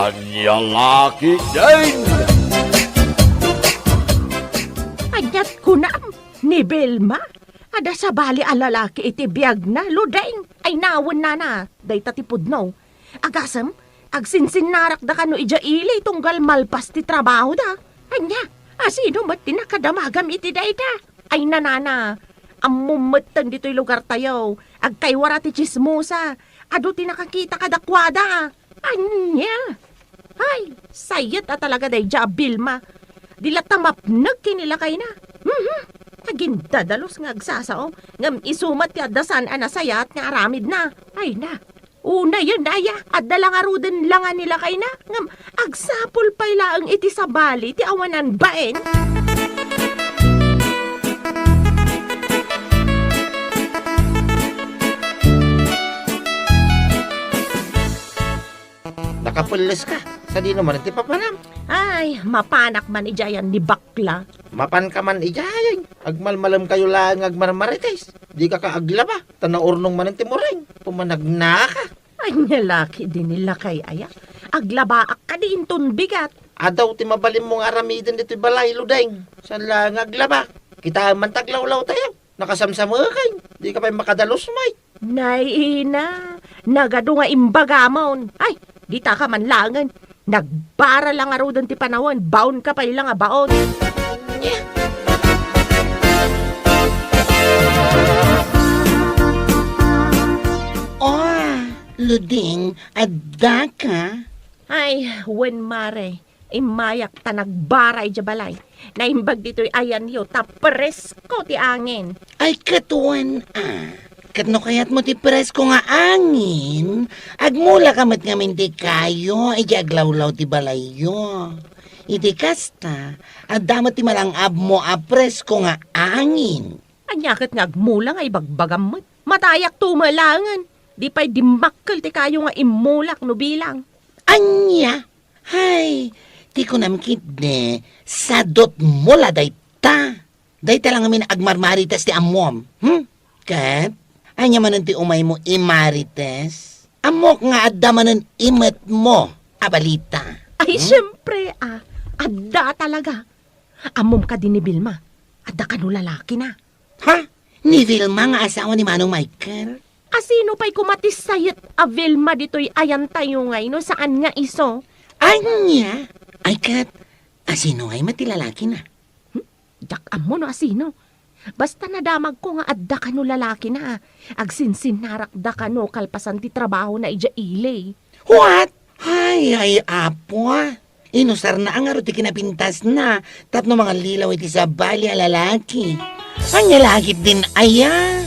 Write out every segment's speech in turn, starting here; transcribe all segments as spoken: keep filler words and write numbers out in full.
Ania la ketdin? Ania't kunam, ni Vilma? Adda sabali a lalaki iti biagna, Ludeng. Ay, nawen nana, dayta ti pudno. Agasem, agsinsinnarakda kano idiay ili tunggal malpas ti trabahoda. Ania, asino met ti nakadamagam iti dayta? Ay, nanana, ammom metten ditoy lugartayo. Agkaywara ti tsismosa. Adu ti nakakita kadakuada. Ania? Ay, sayat a talaga daydiay a Vilma. Di latta mapnek ken ni lakayna. Mhm. Agindadalus nga agsasao, ngem isu met ti adda saan a nasayaat nga aramidna. Ay na. Unayen, aya, adda la ngaruden la nga ni lakayna, ngem agsapul pay laeng iti sabali ti awanan bain. Nakapelles ka. Sadino man ti papanam? Ay, mapanak man idiayan ni bakla. Mapan ka man idiayan. Agmalmalem kayo laeng nga agmarmarites. Di ka ka aglaba. Ta naurnong man ti mureng. Pumanagnaka. Ania la ketdin ni lakay aya? Aglabaak kadi inton bigat. Adu ti mabalinmo nga aramiden ditoy balay, Ludeng. Saan la nga aglaba? Kitaem man ti aglawlawtayo. Nakasamsameken, di ka pay makadalus met. Nay ina, nagadu nga imbagamon. Ay, dita ka man laengen. Nagbara la ngaruden ti panawen, baon ka pay la nga baon. Oh, Luding, adda ka? Ay, wen, Mare. Immayak ta nagbara idiay balay. Naimbag ditoy ayanyo ta presko ti angin. Ay, ket wen a. Ket no kayatmo ti presko nga angin, agmula ka met ngamin ti kayo idiay aglawlaw ti balayyo. Iti kasta, adda met ti malang-abmo a presko nga angin. Ania ket nga agmula nga ibagbagam met? Matayakto met laengen. Di pay dimmakkel ti kayo nga immulak no bilang. Ania? Hay, ti kunam ketdi, sadutmo la dayta. Dayta la ngamin agmarmarites ti ammom. Hmm? Ket, ania manen ti umaymo imarites? Ammok nga adda manen imetmo a balita. Ay, hmm? Siyempre, ah, adda talaga. Ammom kadi ni Vilma, adda kano lalakina. Ha? Ni Vilma nga asawa ni Manong Michael? Asino pay koma ti sayat a Vilma ditoy ayantayo ngay no saan nga isu? Ania? Ay ket, asino ngay met ti lalakina? Hmm? Diak ammo no asino. Basta nadamagko nga adda kano lalakina. Agsinsinnarakda kano kalpasan ti trabahona idiay ili. What? Ay, ay, Apo, ah. Inusarna a ngarud ti kinapintasna tapno mangallilaw iti sabali a lalaki. Ania la ketdin aya?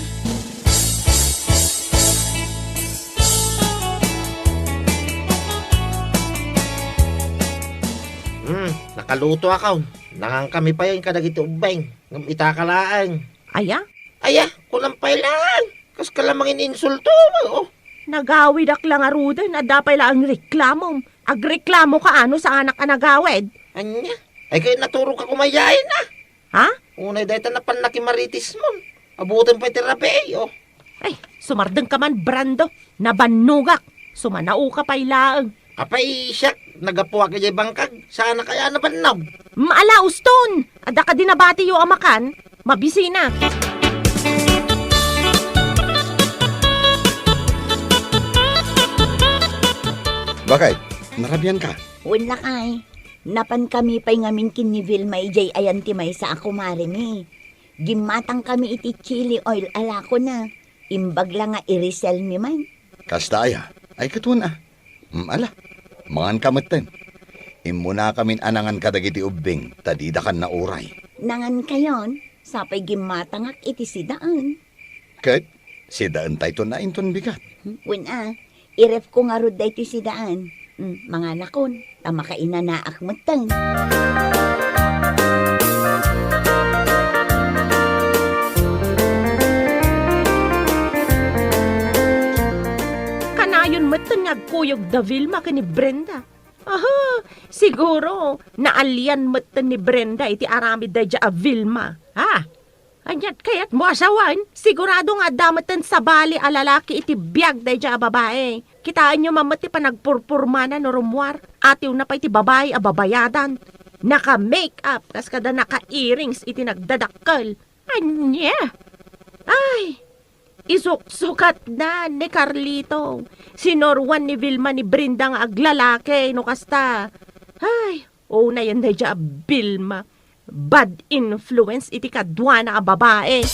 Hmm, nakalutoakon. Nangankami payen kadagiti ubbing. Ngem itaka laeng. Aya? Aya, kunam pay laeng. Kas ka la mangininsulto, oh. Nagawidak la ngaruden, adda pay laeng reklamom. Agreklamo ka no saanak a nagawid. Ania? Ay, kay naturog ka kumayain, ah. Ha? Unay dayta napan nakimaritismon. Abutan pay ti rabii, oh. Ay, sumardeng ka man, Brando. Nabannogak. Sumanaoka pay laeng. Apay siak, naggapuak idiay bangkag. Saanak aya a nabannog? Maala, Uston! Adda kadi nabatiyo a makan? Mabisina. Bakit? Narabian ka? Wen lakay. Napankami pay ngamin ken ni Vilma idiay ayan ti maysa a kumaremi. Gimmatangkami iti chili oil a lakona. Imbag la nga i-resell mi man. Kasta aya? Ay, ket wen a. Mm, ala, mangan ka metten. Immunakamin a nangan kadagiti ubbing, ta dida kan nauray. Nangan kayon, sapay gimmatangak iti sidaen. Ket, sidaentayton a inton bigat. Hmm, wen a, i-ref ko ngarud daytoy sidaen. Hmm, manganakon, ta makainanaak metten. Kanayon metten nga agkuyog da Vilma ken ni Brenda. Aha, siguro, naalian metten ni Brenda iti aramid daydiay a Vilma. Ha? Ania't kayatmo a sawen? Sigurado nga adda metten sabali a lalaki iti biag daydiay a babai. Kitaenyo man met ti panagpurpurmana no rummuar. Atiwna pay ti babai a babayadan. Naka-makeup, kas kada naka-earrings iti nagdadakkel. Ania? Ay, isuksukatna ni Carlito. Sinuroan ni Vilma ni Brenda nga aglalaki no kasta. Ay, unayen daydiay a Vilma. Bad influence iti kaduana a babai.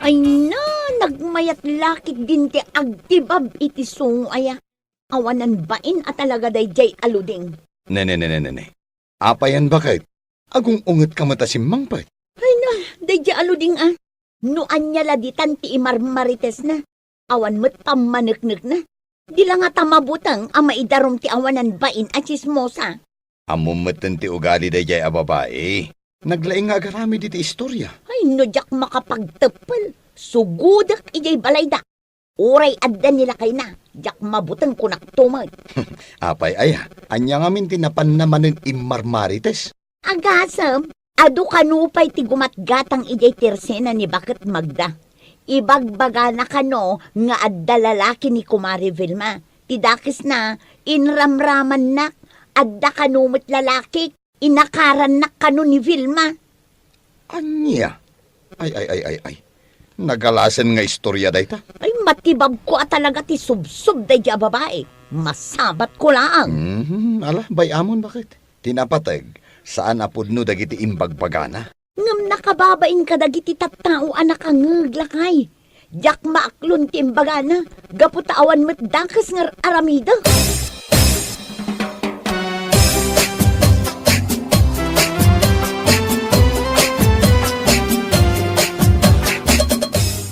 Ay na, nagmayat la ketdin ti agtibab iti sungo aya. Awanan bain a talaga daydiay a Luding. Ne, ne, ne, ne, ne, ne. Apayan baket? Agung-ungetka met a simmangpet. Ay na, daydiay a Luding a. No ania la ditan ti imarmaritesna. Awan met pammaneknekna. Di la ngata mabuteng a maidarum ti awanan bain a tsismosa. Ammom metten ti ugali daydiay a babai. Naglaing nga agaramid iti istoria. Ay, no diak makapagteppel, sugudek idiay balayda. Uray adda ni lakayna, diak mabuteng kunakto met. Apay aya, ania ngamin ti napanna manen immarmarites? Agasem, adu kano pay ti gumatgatang idiay tersena ni Baket Magda. Ibagbagana kano nga adda lalaki ni Kumare Vilma. Ti dakesna, inramramannak, adda kano met lalakik, inakarannak kano ni Vilma. Ania? Ay, ay, ay, ay, ay. Nagalasen nga istoria dayta. Ay, matibabko a talaga ti subsob daydiay a babai. Masabatko laeng. Mhm, ala, bay-amon baket. Ti napateg, saan a pudno dagiti imbagbagana. Ngem nakababain kadagiti tattao a nakangngeg, lakay. Diak maaklon ti imbagana, gapu ta awan met dakes nga ar-aramida.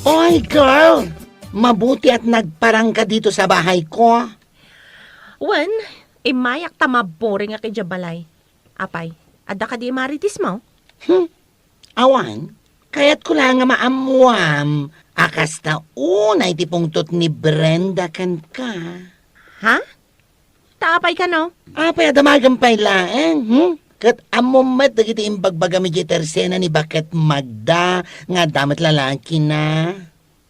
Oy, girl! Mabuti at nagparangka dito sa bahay ko. Wen, immayak ta mabburing a idiay balay. Apay, adda kadi imaritismo? Hmm. Awan, kayatko la nga maammuam a kasta unay ti pungtot ni Brenda kenka. Ha? Ta apay kano? Apay a damagem pay laeng, hmm? Ket ammom met dagiti imbagbagam idiay tersena ni Baket Magda nga adda met lalakina.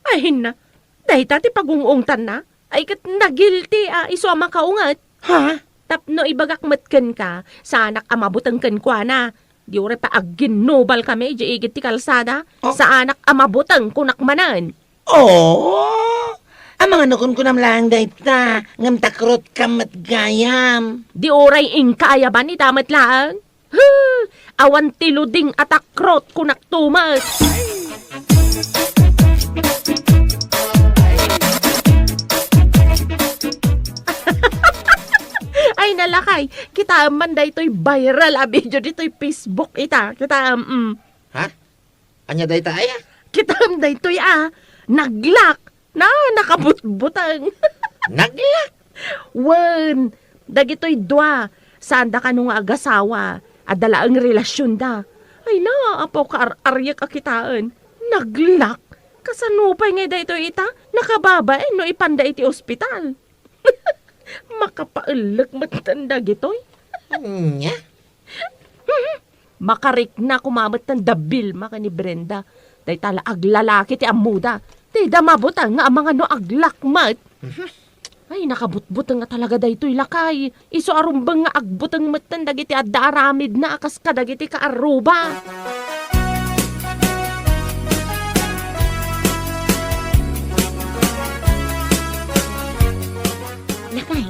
Ay, hinna. Dayta ti pagung-ungtanna. Ay, ket nagilti a isu a makaunget. Ha? Tapno ibagak met kenka, saanak a mabuteng kenkuana. Di uray pay agginnubalkami idiay igid ti kalsada. Oh. Saanak a mabuteng, kunak manen. Oh! Amangan no kunkunam laeng dayta, ngem takrotkam met gayam. Di uray inka ayaban ita met laeng. Huh! Awan ti luding a takrot, kunak tumet. Ay, nalakay, kitaem man daytoy viral a video ditoy Facebook ita. Kitaem, mm. Ha? Ania dayta aya? Kitaem daytoy a, naglak. Na, nakabutbuteng. Naglak? Wen, dagitoy dua, saanda kano nga agasawa, adda laeng relasionda. Ay na, apo, kaar-ariek a kitaen. Naglak? Kasano pay ngay daytoy ita? Nakababain no ipanda iti ospital. Makapaellek metten dagitoy. Ania? Makarikna koma metten da Vilma ken ni Brenda. Dayta la aglalaki ti ammoda. Dida mabuteng nga amangan no aglak met. Mhm. Ay, nakabutbuteng nga talaga daytoy lakay. Isu a rumbeng nga agbuteng metten dagiti adda aramidna a kas kadagiti kaarruba. Lakay,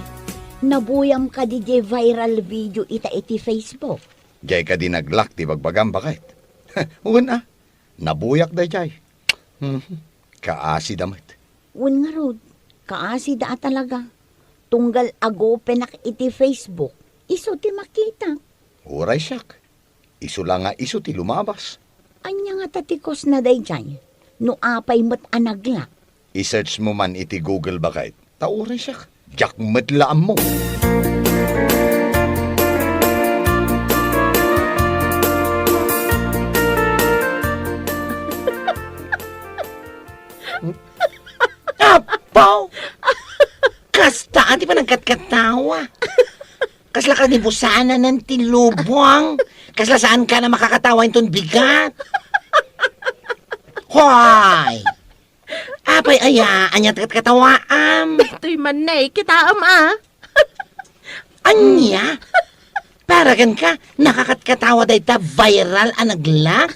nabuyam kadi diay viral video ita iti Facebook? Diay kadi naglak ti bagbagam, baket? Wen a, nabuyak daydiay. Hmm, kaasida met. Wen ngarud, kaasida a talaga. Tunggal agopenak iti Facebook, isu ti makitak. Uray siak, isu la nga isu ti lumabas. Ania ngata ti cause na daydiay? No apay met a naglak? I-search mo man iti Google, baket. Ta uray siak, diak met la ammo. Apo! Kasta ti panagkatkatawa. Kasla kanibusanan ti lubong. Kasla saan ka na makakatawa inton bigat. Hoy! Apay aya, ania ti katkatawaam? Daytoy man ne, kitaem a. Ania? Para kenka, nakakatkatawa dayta viral a nagla?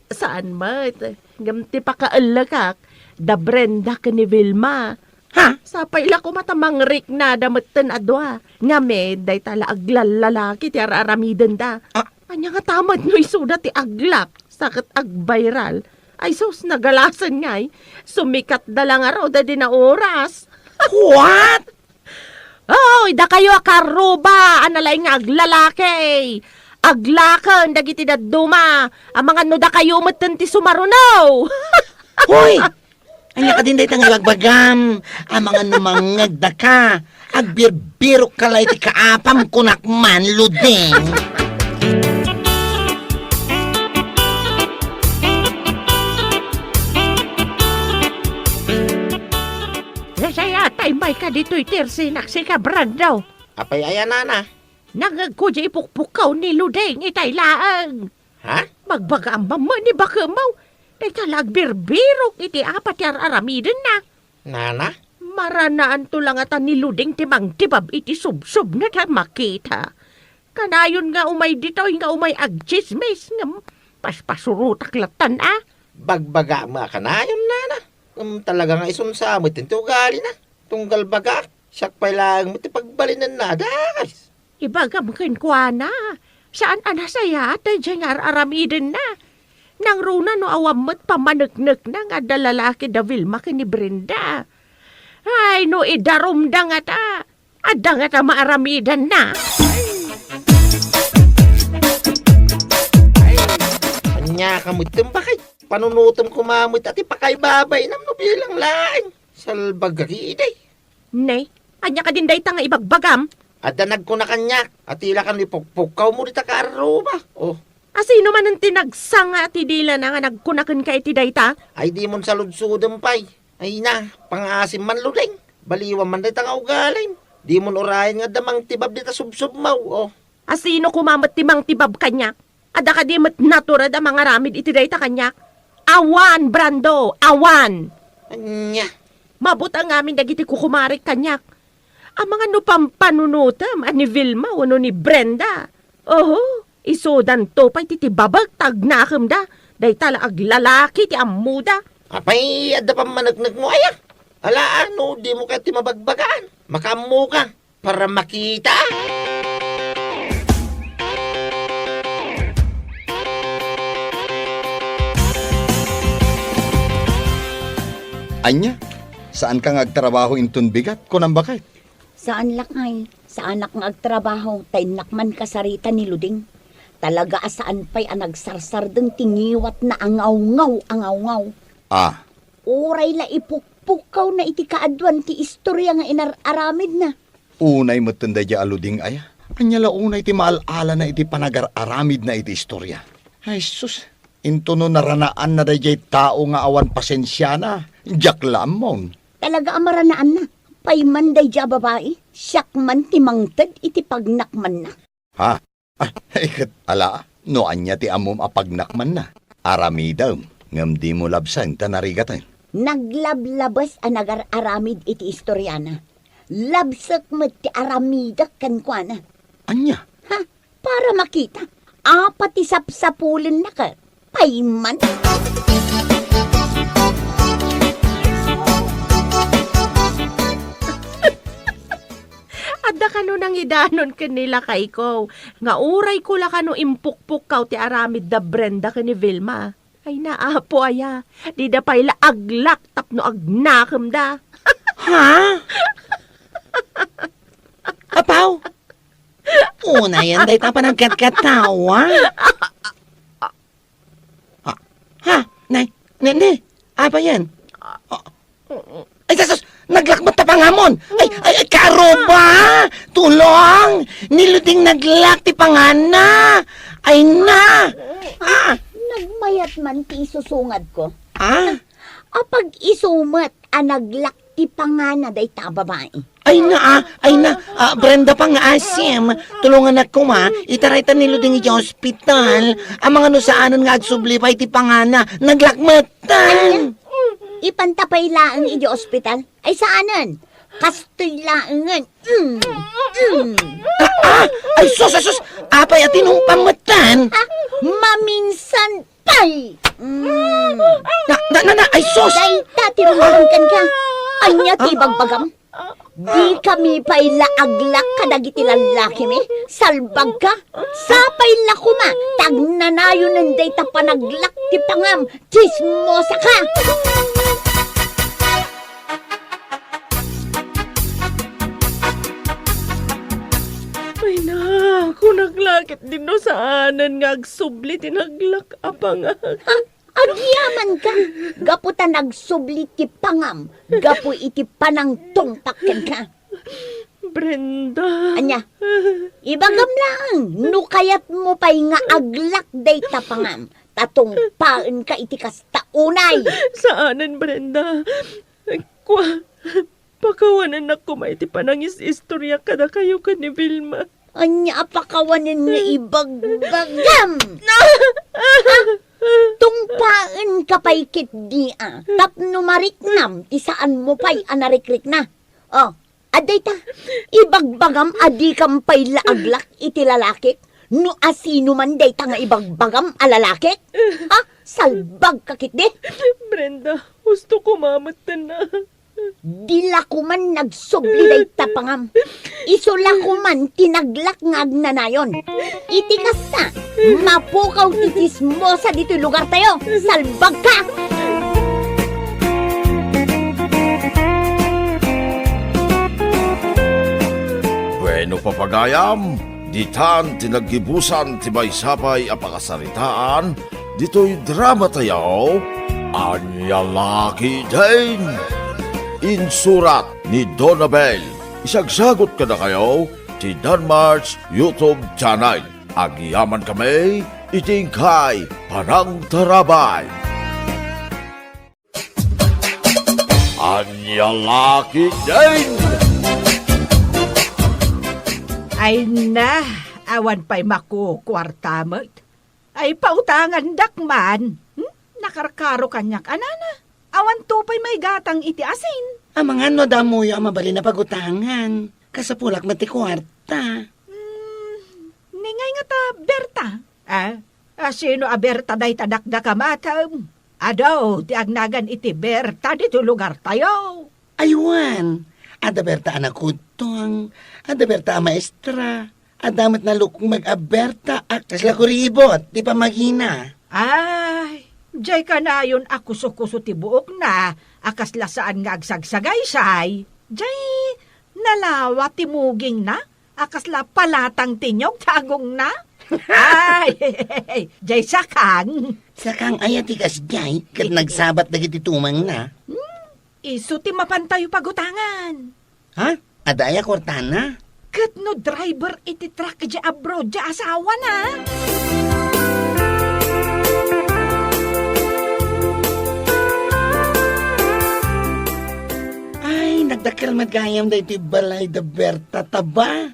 Saan met. Ngem ti pakaellekak, da Brenda ken ni Vilma. Ha? Sapay la koma ta mangriknada metten a dua. Ngamin, dayta la aglallalaki ti ar-aramidenda. Ah. Ania ngata met no isuda ti aglak, sa ket agviral? Ay sus, nagalasen ngay. Sumikatda la ngarud idi naoras. What? Oy, dakayo a kaarruba a nalaing nga aglalaki. Aglaken dagiti dadduma. Amangan no dakayo metten ti sumaruno. Hoy! Ania kadin dayta nga ibagbagam? Amangan no mangngegdaka, agbirbirokka la iti kaapam, kunak man, Luding. Nasayat a immayka ditoy ti ersinak, sika, Brando. Apay aya, nana? Nangngegko diay ipukpukkaw ni Luding itay laeng. Ha? Magbagaam man met ni bakemmo. Dayta la agbirbirok iti apat ti ar-aramidenna. Nana? Maranaanto la ngata ni Luding ti mangtibab iti subsubna ta makita. Kanayon nga umay ditoy nga umay agtsismis ngem paspasurotak lattan a. Bagbagaam a kanayon, nana. Ngem talaga nga isunsa met ti ugalina. Tunggal bagak, siak pay laeng met ti pagbalinenna a dakes. Ibagam kenkuana, saan a nasayaat daydiay nga ar-aramidenna. Nangruna no awan met pammaneknekna nga adda lalaki da Vilma ken ni Brenda. Ay, no idarumda ngata, adda ngata maaramidanna. Ania ka metten, bakay? Panunotem koma met a ti pakaibabainam no bilang laeng. Salbagak idi. Ne, ania kadin dayta nga ibagbagam? Adda nagkuna kaniak a ti la kano ipukpukkawmo dita kaarruba. Oh. A sino manen ti nagsanga ti dilana nga nagkuna kenka iti dayta? Ay, dimon saludsodem pay. Ay na, pangaasim man, Luding. Baliwan man dayta nga ugalim. Dimon urayen nga adda mangtibab dita subsubmo. Oh. A sino koma met ti mangtibab kaniak? Adda kadi met natured a mangaramid iti dayta kaniak? Awan, Brando, awan! Ania? Mabutang ngamin dagiti kukumarik kaniak. Amangan no pampanunotem a ni Vilma wenno ni Brenda. Oho, isudanto pay ti tibabek ta agnakemda. Dayta la aglalaki ti ammoda. Apay, adda pammaneknekmo aya? Ala, no dimo kayat ti mabagbagaan, makaammoka. Para makita. Ania? Saanka nga agtrabaho inton bigat? Kunam, bakay? Saan, lakay. Saanak nga agtrabaho, ta innak man kasarita ni Luding. Talaga a saan pay a nagsarsardeng ti ngiwatna a ngawngaw a ngawngaw. Ah. Uray la ipukpukkawna iti kaaduan ti istoria nga inar-aramidna. Unay metten daydiay a Luding aya. Ania la unay ti maal-alana iti panagar-aramidna iti istoria? Ay sus, intono naranaanna daydiay tao nga awan pasensiana, diak la ammon. Talaga a maranaanna. Pay man daydiay a babai, siak man ti mangted iti pagnakmanna. Ha? Ah, iket, ala, no ania ti ammom a pagnakmanna? Aramidem, ngem dimo labseng ta narigaten. Naglablabes a nagar-aramid iti istoriana. Labsek met ti aramidek kenkuana. Ania? Ha? Para makita. Apat ti sapsapulenna ket. Pay man. Adda kano nangidanon ken ni lakayko, nga urayko la kano impukpukkaw ti aramid da Brenda ken ni Vilma. Ay, naapo aya, dida pay la aglak tapno agnakemda. Ha? Apaw? Unayen dayta panagkatkatawa. Ha? Ha? Nay, ne, ne, apa yan? Ah, ay, Jesus! Naglak met ti panganam! Ay, ay, ay, karuba! Tulong! Ni Luding naglak ti panganna! Ay na! Ah! Nagmayat man ti isusungadko. Ah? Apag-isu met a naglak ti panganna dayta a babai. Ay na, ah, ay na, ah, Brenda Pangasim, tulongannak koma, itaraytan ni Luding idiay ospital. Amangan no saanen nga agsubli pay ti pangana, naglakmetan. Ipanta pay laeng idiay ospital? Ay saanen? Kastoy laengen. Mm, mm. Ah, ah, ay sus, ay sus, apay a tinumpam metten? Ah, maminsan pay. Mm. Na, na, na, na, ay sus! Dayta ti rungorong kenka. Ania ti ibagbagam? Dikami pay la aglak kadagiti lallakimi? Salbagka? Sapay la koma ta agnanayonen dayta panaglak ti pangam. Tsismosaka! Ay na, kunak la ketdi no saanen nga agsubli ti naglak a pangam. Ha? Agyamanka? Gapu ta nagsubli ti pangam gapu iti panangtungpak kenka. Brenda. Ania? Ibagam laeng no kayatmo pay nga aglak dayta pangam, ta tungpaenka iti kasta unay. Saanen, Brenda. Kua, pakawanennak koma iti panangis-istorya kadakayo ken ni Vilma. Ania a pakawanen nga ibagbagam? Ah! Tungpaenka pay ketdi a tapno mariknam ti saanmo pay a narikrikna. Oh, adda ita, ibagbagam a dikam pay la aglak iti lalakik? No asino man dayta nga ibagbagam a lalakik? Ha? Salbagka ketdi? Brenda, husto koma metten a. Di la koman nagsubli dayta pangam. Isu la koman ti naglak nga agnanayon. Iti kasta, mapukaw ti tsismosa ditoy lugartayo. Salbagka! Bueno, papagayam, ditan ti naggibusan ti maysa pay a pakasaritaan ditoy dramatayo, Ania La Ketdin. Insurat ni Donabel. Isagsagut kadakayo ti Danmar's YouTube channel. Agyamankami iti inkay panangtarabay. Ania La Ketdin! Ay na, awan pay makukuarta met. Ay, pautangandak man. Hmm? Nakarkaro kaniak a nana. Awanto pay maigatang iti asin. Amangan no adda ammoyo a mabalin a pagutangan. Kasapulak met ti kuarta. Hmm, ni ngay ngata Berta? Ah, asino a Berta dayta dakdakamatem? Adu ti agnagan iti Berta ditoy lugartayo. Ay wen, adda Berta a nakudtong, adda Berta a maestra, adda met nalukmeg a Berta a kasla kuribot ti pammagina. Ay, diay kanayon a kusokuso ti buokna a kasla saan nga agsagsagaysay. Diay nalawa ti mugingna a kasla palatang ti niyog ti agongna. Ay, diay sakang. Sakang aya ti kasdiay ket nagsabat dagiti tumangna? Hmm, isu ti mapantayo pagutangan. Ha? Adda aya kuartana? Ket no driver iti truck idiay abroad ti asawana? Ay, nagdakkel met gayam daytoy balay da Berta, taba.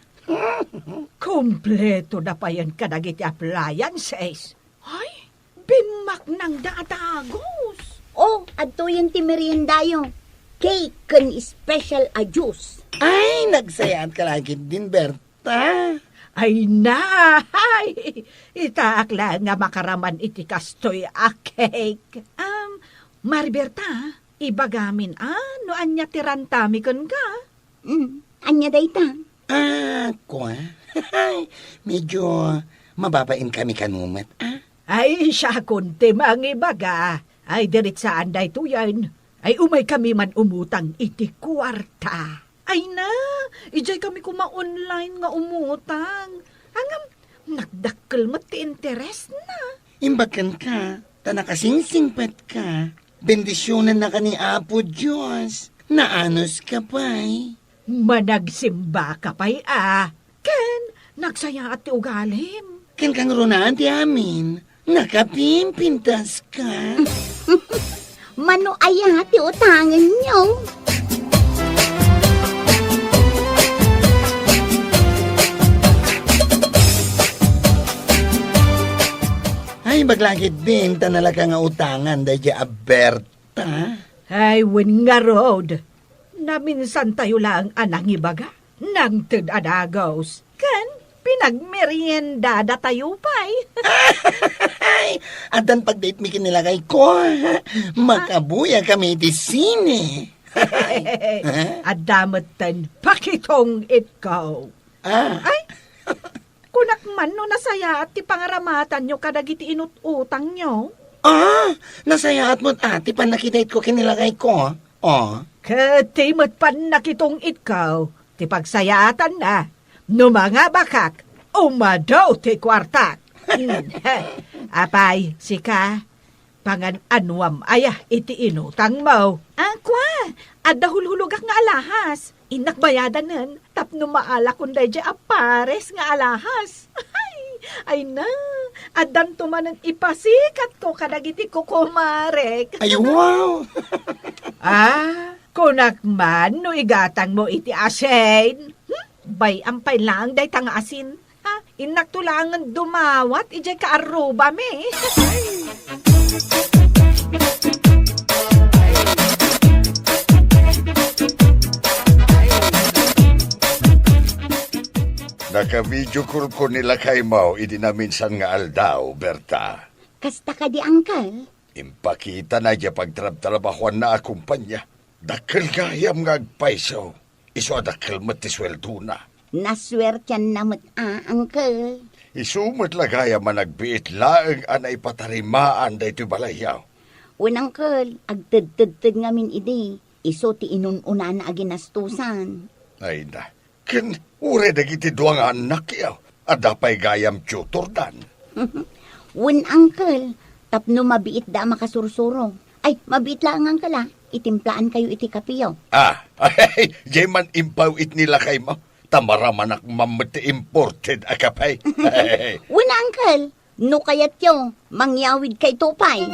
Kompleto da payen kadagiti appliances. Ay, bimmaknangda a dagus. Oh, adtoyen ti meriendayo. Cake ken special a juice. Ay, nagsayaatka la ketdin, Berta. Ay na, ay, itaak la nga makaraman iti kastoy a cake. Um, Mari Berta, ibagamin a no ania ti rantami kenka. Mm, ania dayta? Ah, kua? Medyo mababain kami kano met, ah? Ay, siakon ti mangibaga. Ay, diretsaan daytoyen. Ay, umay kami man umutang iti kuarta. Ay na, idiay kami koma online nga umutang. Ngem, nagdakkel met ti interesna. Imbag kenka, ta nakasingsingpetka. Bendisionannaka ni Apo Dios. Naanuska pay. Managsembaka pay a. Ken nagsayaat ti ugalim. Ken kangrunaan ti amin, nakapimpintaska. Mano aya ti utangenyo? Imbag la ketdin ta nalaka nga utangan daydiay a Berta. Ay, wen ngarud. Naminsantayo laeng a nangibaga. Nangted a dagus. Ken pinagmeriendadatayo pay. Ay, addan pagdate mi ken ni lakayko. Makabuya kami iti sine. Adda metten pakitong-itko. Ah. Ay, kunak man no nasayaat ti pangaramatanyo kadagiti inut-utangyo. Ah, nasayaat met, ah, ti pannakidate-ko ken ni lakayko. Oh. Ket ti met pannakitong-itko, ti pagsayaatanna, no mangabakak, umadu ti kuartak. Hmm. Apay, sika, pangan-anuam aya iti inutangmo? Ah, kua, adda hulhulogak nga alahas. Innak bayadanen tapno maalakon daydiay a pares nga alahas. Ay, ay na, addanto manen ipasikatko kadagiti kukumarek. Ay, wow! Ah, kunak man no igatangmo iti asin. Hmm? Bay-am pay laeng dayta nga asin. Ha? Innakto laengen dumawat idiay kaarrubami. Naka-video call-ko ni lakaymo idi naminsan nga aldaw, Berta. Kasta kadi, Uncle? Impakitana diay pagtrabtrabahoanna a kompania. Dakkel gayam nga agpayso. Isu a dakkel met ti sueldona. Nasuertianna met a, Uncle. Isu met la gayam a nagbiit laeng a naipatarimaan daytoy balayyo. Wen, Uncle, agtedtedted ngamin idi. Isu ti inun-unana a ginastosan. Ay na, ken uray dagiti dua nga annakyo, adda pay gayam tutordan. Wen, Uncle, tapno mabiitda a makasursuro. Ay, mabiit laeng, Uncle, a. Itimplaankayo iti kapeyo. Ah, ay, diay man impaw-it ni lakaymo, ta maramanak man met ti imported a kape. Wen, Uncle, no kayatyo, mangyawidkayto pay.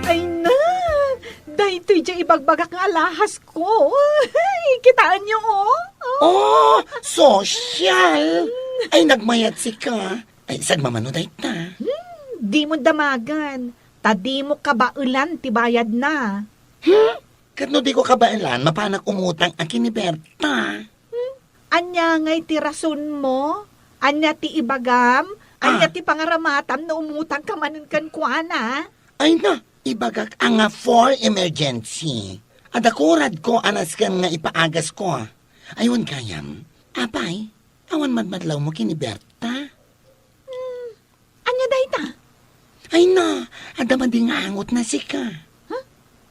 Ay na, daytoy diay ibagbagak nga alahasko. Ay, kitaenyo, oh. Oh, sosyal! Ay, nagmayat sika. Ay, sagmamano dayta? Hmm, dimo damagan. Ta dimo kabaelan ti bayadna. Hmm? Ket no diko kabaelan, mapanak umutang a ken ni Berta. Hmm? Ania ngay ti rasonmo? Ania ti ibagam? Ania Ah. ti pangaramatam no umutangka manen kenkuana? Ay na, ibagak a nga for emergency. Adda kuradko a nasken nga ipaagasko. Ay, wen gayam. Apay, awan madmadlawmo ken ni Berta? Hmm, ania dayta? Ay na, adda madi nga angotna sika. Huh?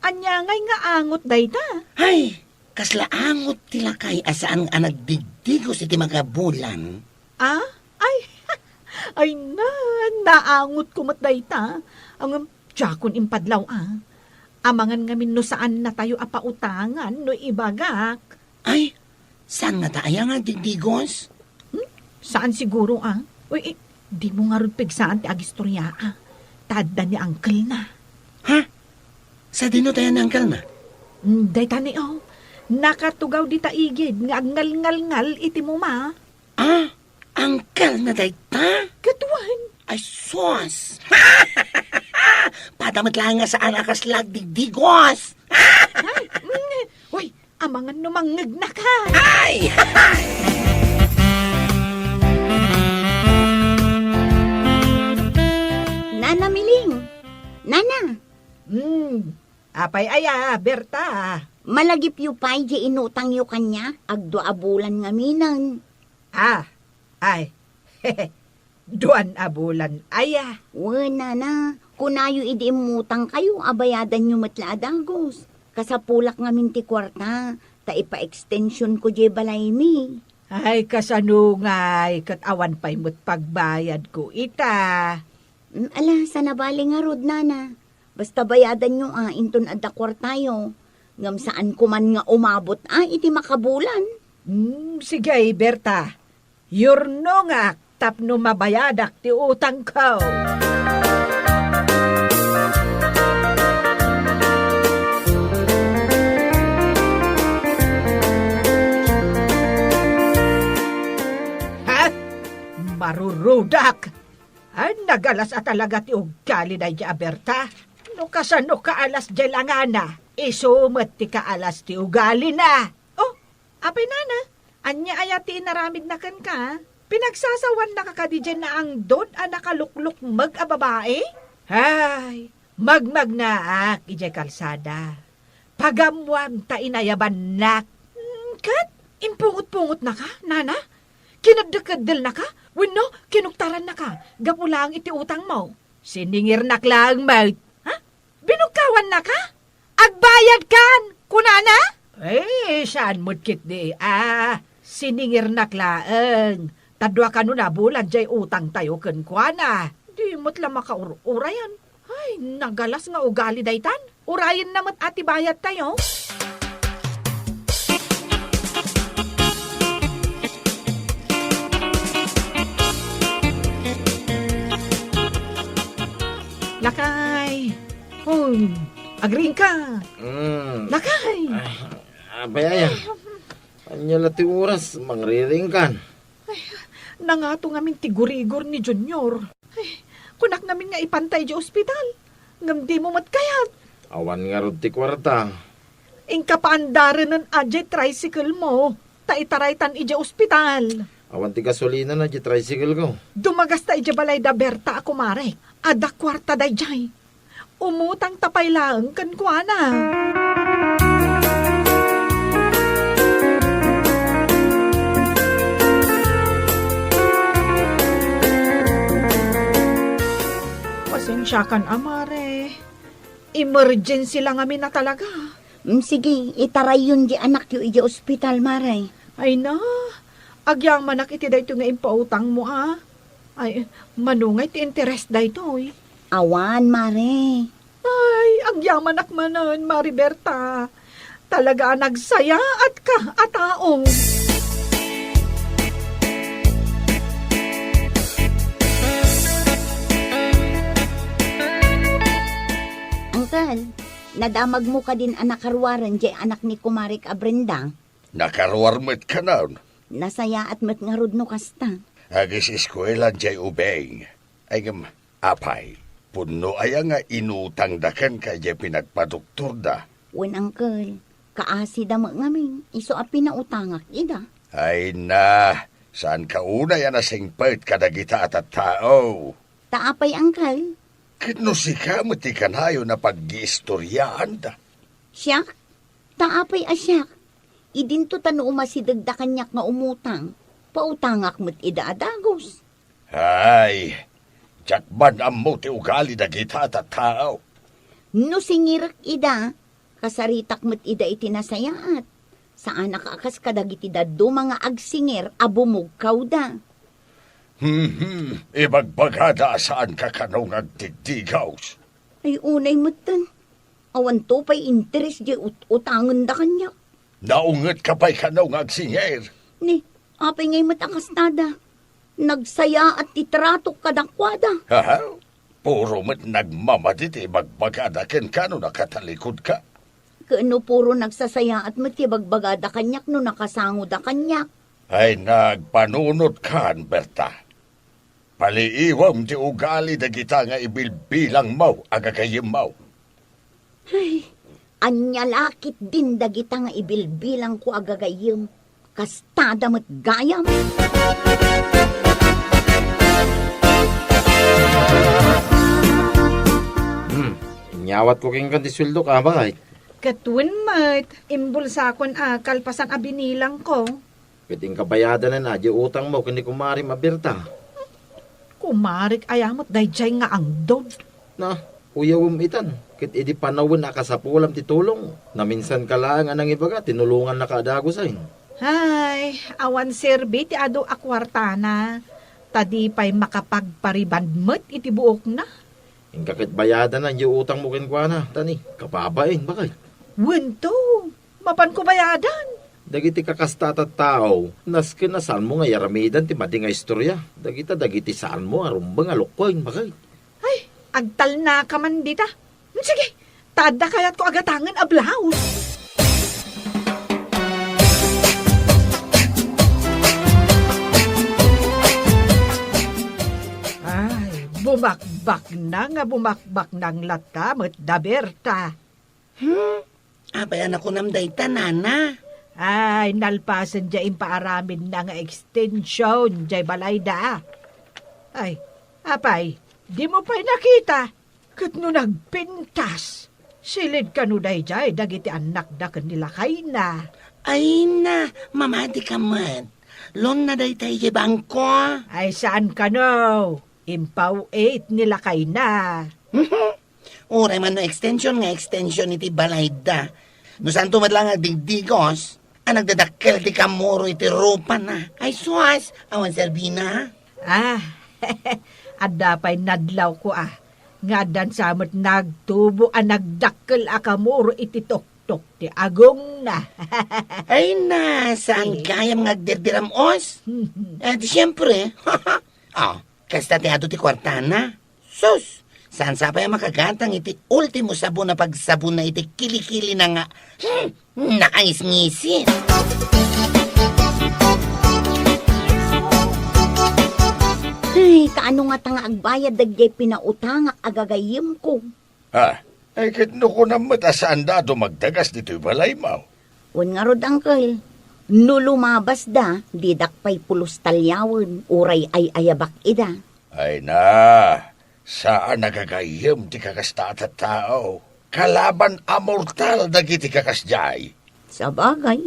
Ania ngay nga angot dayta? Ay, kasla angot ti lakay a saan a nagdigdigos iti makabulan. Ah? Ay, ay na, naangotko met dayta. Ngem, diakon impadlaw a. Amangan ngamin no saannatayo a pautangan no ibagak. Ay, saan ngata aya nga agdigdigos? Hmm? Saan siguro a. Uy, eh, dimo ngarud pigsaan ti agistorya a. Ta adda ni uncle-na. Ha? Sadino tayan ni uncle-na? Hmm, dayta ni, oh. Nakatugaw dita igid nga agngalngalngal iti muma. Ah, uncle-na dayta? Ket wen. Ay, sus! Pada met laeng nga saan a kasla agdigdigos! Ay, mm, uy, amangan no mangngegnaka. Ay! Nana Miling! Nana! Hmm, apay aya, Berta? Malagipyo pay diay inutangyo kaniak, agdua a bulan ngaminen. Ah, ay. Duan a bulan aya? Wen, nana, kunayo idi immutangkayo a bayadanyo met la a dagus. Kasapulak ngamin ti kuarta, ta ipa-extensionko diay balaymi. Ay, kasano ngay, ket awan pay met pagbayadko ita. Mm, ala, saan a bale ngarud, nana. Basta bayadanyo a, inton adda kuartayo. Ngem saanko man nga umabot a iti makabulan. Mm, sige, Berta. Yurnongak tapno mabayadak ti utangko. Arurudak! Ay, nagalas a talaga ti ugali daydi a Berta. No kasano kaalas diay langana, isu met ti kaalas ti ugalina. Oh, apay, nana, ania aya ti inaramidna kenka? Pinagsasawannaka kadi diay naangdod a nakaluklukmeg a babai? Ay, magmagnaak idiay kalsada. Pagammoam ta inayabannak. Hmm, ket impungot-pungotnaka, nana? Kineddekeddelnaka? Wenno kinuktarannaka gapu laeng iti utangmo? Siningirnak laeng met. Ha? Binugkawannaka? Agbayadkan, kunana? Eh, saan met ketdi a siningirnak laeng. Ta dua kanona bulan diay utangtayo kenkuana. Di met la makaur-urayan. Ay, nagalas nga ugali daytan. Urayenna met a ti bayadtayo. Lakay! Hoy, agriingka! Mm. Lakay! Ay, apay aya? Ania la ti oras, mangriringkan? Ay, nangato ngamin ti gurigor ni Junior. Ay, kunak ngamin nga ipantay idiay ospital. Ngem dimo met kayat. Awan ngarud ti kuarta. Inka paandarenen a diay tricycle mo, ta itaraytan idiay ospital. Awan ti gasolina na diay tricycle ko. Dumagasta idiay balay da Berta a kumarek. Adda kuarta daydiay. Umutangta pay laeng kenkuana. Pasensiakan a, mare. Emergency la ngamin a talaga. Mm, sige, itarayyon diay anakyo idiay ospital, mare. Ay na, agyamanak iti daytoy nga impautangmo, a. Ay, mano ngay ti interes daytoy? Awan, mare. Ay, agyamanak manen, Mare Berta. Talaga a nagsayaatka a tao. Uncle, nadamagmo kadin a nakaruaren diay anak ni kumarek a Brenda? Nakaruar met kanon. Nasayaat met ngarud no kasta. Agiseskuela diay ubing. Ay ngem, apay, pudno aya nga inutangda kenka diay pinagpadoktorda? Wen, uncle, kaasida met ngamin, isu a pinautangak ida. Ay na, saanka unay a nasingpet kadagita a tattao? Ta apay, uncle? Ket no sika met ti kanayon a paggiistoriaanda? Siak? Ta apay a siak? Idinto ta no umasidegda kaniak nga umutang, pautangak met ida a dagus. Ay, diak man ammo ti ugali dagita a tattao. No singirek ida, kasaritak met ida iti nasayaat. Saanak a kas kadagiti dadduma nga agsingir a bumugkawda. Hmm, ibagbagada a saanka kano nga agdigdigaws. Ay, unay metten. Awanto pay interes diay ut-, utangenda kaniak. Naungetka pay kano nga agsingir? Ni, apay ngay met a kastada? Nagsayaat ti tratok kadakuada. Aha? Puro met nagmamadi ti ibagbagada kenka no nakatalikudka. Ket no puro nagsasayaat met ti ibagbagada kaniak no nakasangoda kaniak. Ay, nagpanunotkan, Berta. Paliiwem ti ugali dagita nga ibilbilangmo a gagayyemmo. Ay, ania la ketdin dagita nga ibilbilangko a gagayyem? Kastada met gayam. Hmm, inyawatko kenka ti sueldok, a, baket? Ket wen met, imbulsakon a kalpasan a binilangko. Ket inka bayadanen a diay utangmo ken ni kumarem a Berta. Kumarek aya met daydiay nga angdod? Na, uyawem itan, ket idi panawen a kasapulam ti tulong, naminsanka laeng a nangibaga, tinulongannaka a dagusen. Hay, awan serbi ti adu a kuartana, ta di pay makapagpariband met iti buokna. Inka ket bayadanan diay utangmo kenkuana, ta ni, kababain, baket. Wen to, mapanko bayadan. Dagiti kakasta a tattao, nasken a saanmo nga iyaramidan ti madi nga istoria. Dagita dagiti saanmo a rumbeng a lokoen, baket. Ay, agtalnaka man dita. Sige, ta adda kayatko a gatangen a blouse. Bumakbaknang nga bumakbaknang latta met da, Berta. Hmm? Apay a nakunam dayta, nana? Ay, nalpasen diay impaaramidna nga extension diay balayda. Ay, apay, dimo pay nakita? Ket no nagpintas, silid kano daydiay dagiti annakda ken ni lakayna. Ay na, mamati ka met. Loan na dayta idiay bangko. Ay, saan kano? Impaw-it ni lakayna. Uray man no extension nga extension iti balayda. No saanto met laeng agdigdigos, a nagdadakkel ti kamuro iti rupana. Ay, sus, awan serbina. Ah, adda pay nadlawko, ah, nga addan sa met nagtubo a nagdakkel a kamuro iti toktok ti agongna. Ay na, saan Eh. gayam nga agdirdiram-os? Eh, di siyempre. Ah, kasta ti adu ti kuartana. Sus! Saan sa pay a makagatang iti ultimo sabon a pagsabonna iti kilikilina nga, hmm, naangisngisit? Ay, kaano ngata nga agbayad dagiti pinautangak a gagayyemko? Ah, ay ket no kunam met a saanda a dumagdagas ditoy balaymo. Wen ngarud, Uncle, no lumabasda, didak pay pulos taliawen, uray ay-ayabak ida. Ay na, saan a gagayyem ti kakasta a tattao. Kalaban a mortal dagiti kakasdiay. Sabagay,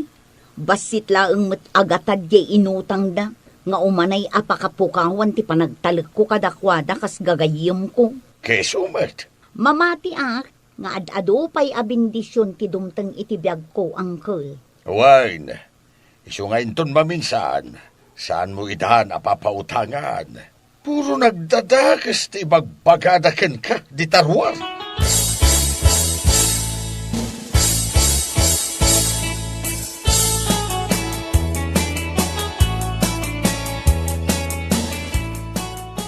bassit laeng met a gatad diay inutangda nga umanay a pakapukawan ti panagtalekko kadakuada kas gagayyemko. Keso met. Mamatiak nga ad-adu pay a bendision ti dumteng iti biagko, Uncle. Wen, isu nga inton maminsan, saanmo idan a papautangan. Puro nagdadakes ti ibagbagada kenka dita ruar.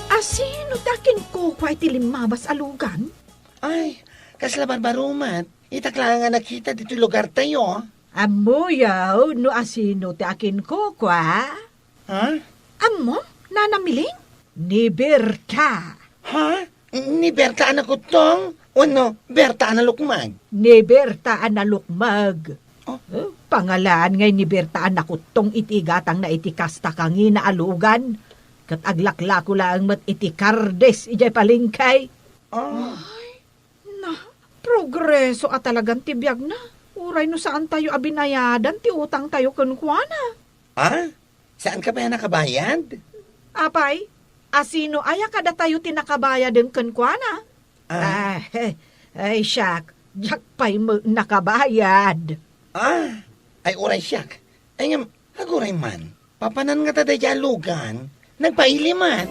Asino ti akinkukua iti limmabas a lugan? Ay, kasla barbarumat. Itak laeng a nakita ditoy lugartayo. Ammoyo no asino ti akinkukua? Ha? Ammom, Nana Miling? Ni Berta. Ha? Ni Berta a nakuttong? Wenno Berta a nalukmeg? Ni Berta a nalukmeg. Oh. Eh, pangalaan ngay ni Berta a nakuttong iti igatangna iti kasta kangina a lugan. Ket aglaklako laeng met iti kardis idiay palengke. Ah. Ay, na, progreso a talagan ti biagna. Uray no saantayo a binayadan ti utangtayo kenkuana. Ah? Saanka pay a nakabayad? Apay, asino aya kadatayo ti nakabayaden kenkuana? Ah. Ah, eh, ay, siak, diak pay met nakabayad. Ah, ay, uray siak. Ay, ngem, aguray man. Papanan ngata daydiay a lugan? Nagpaili man.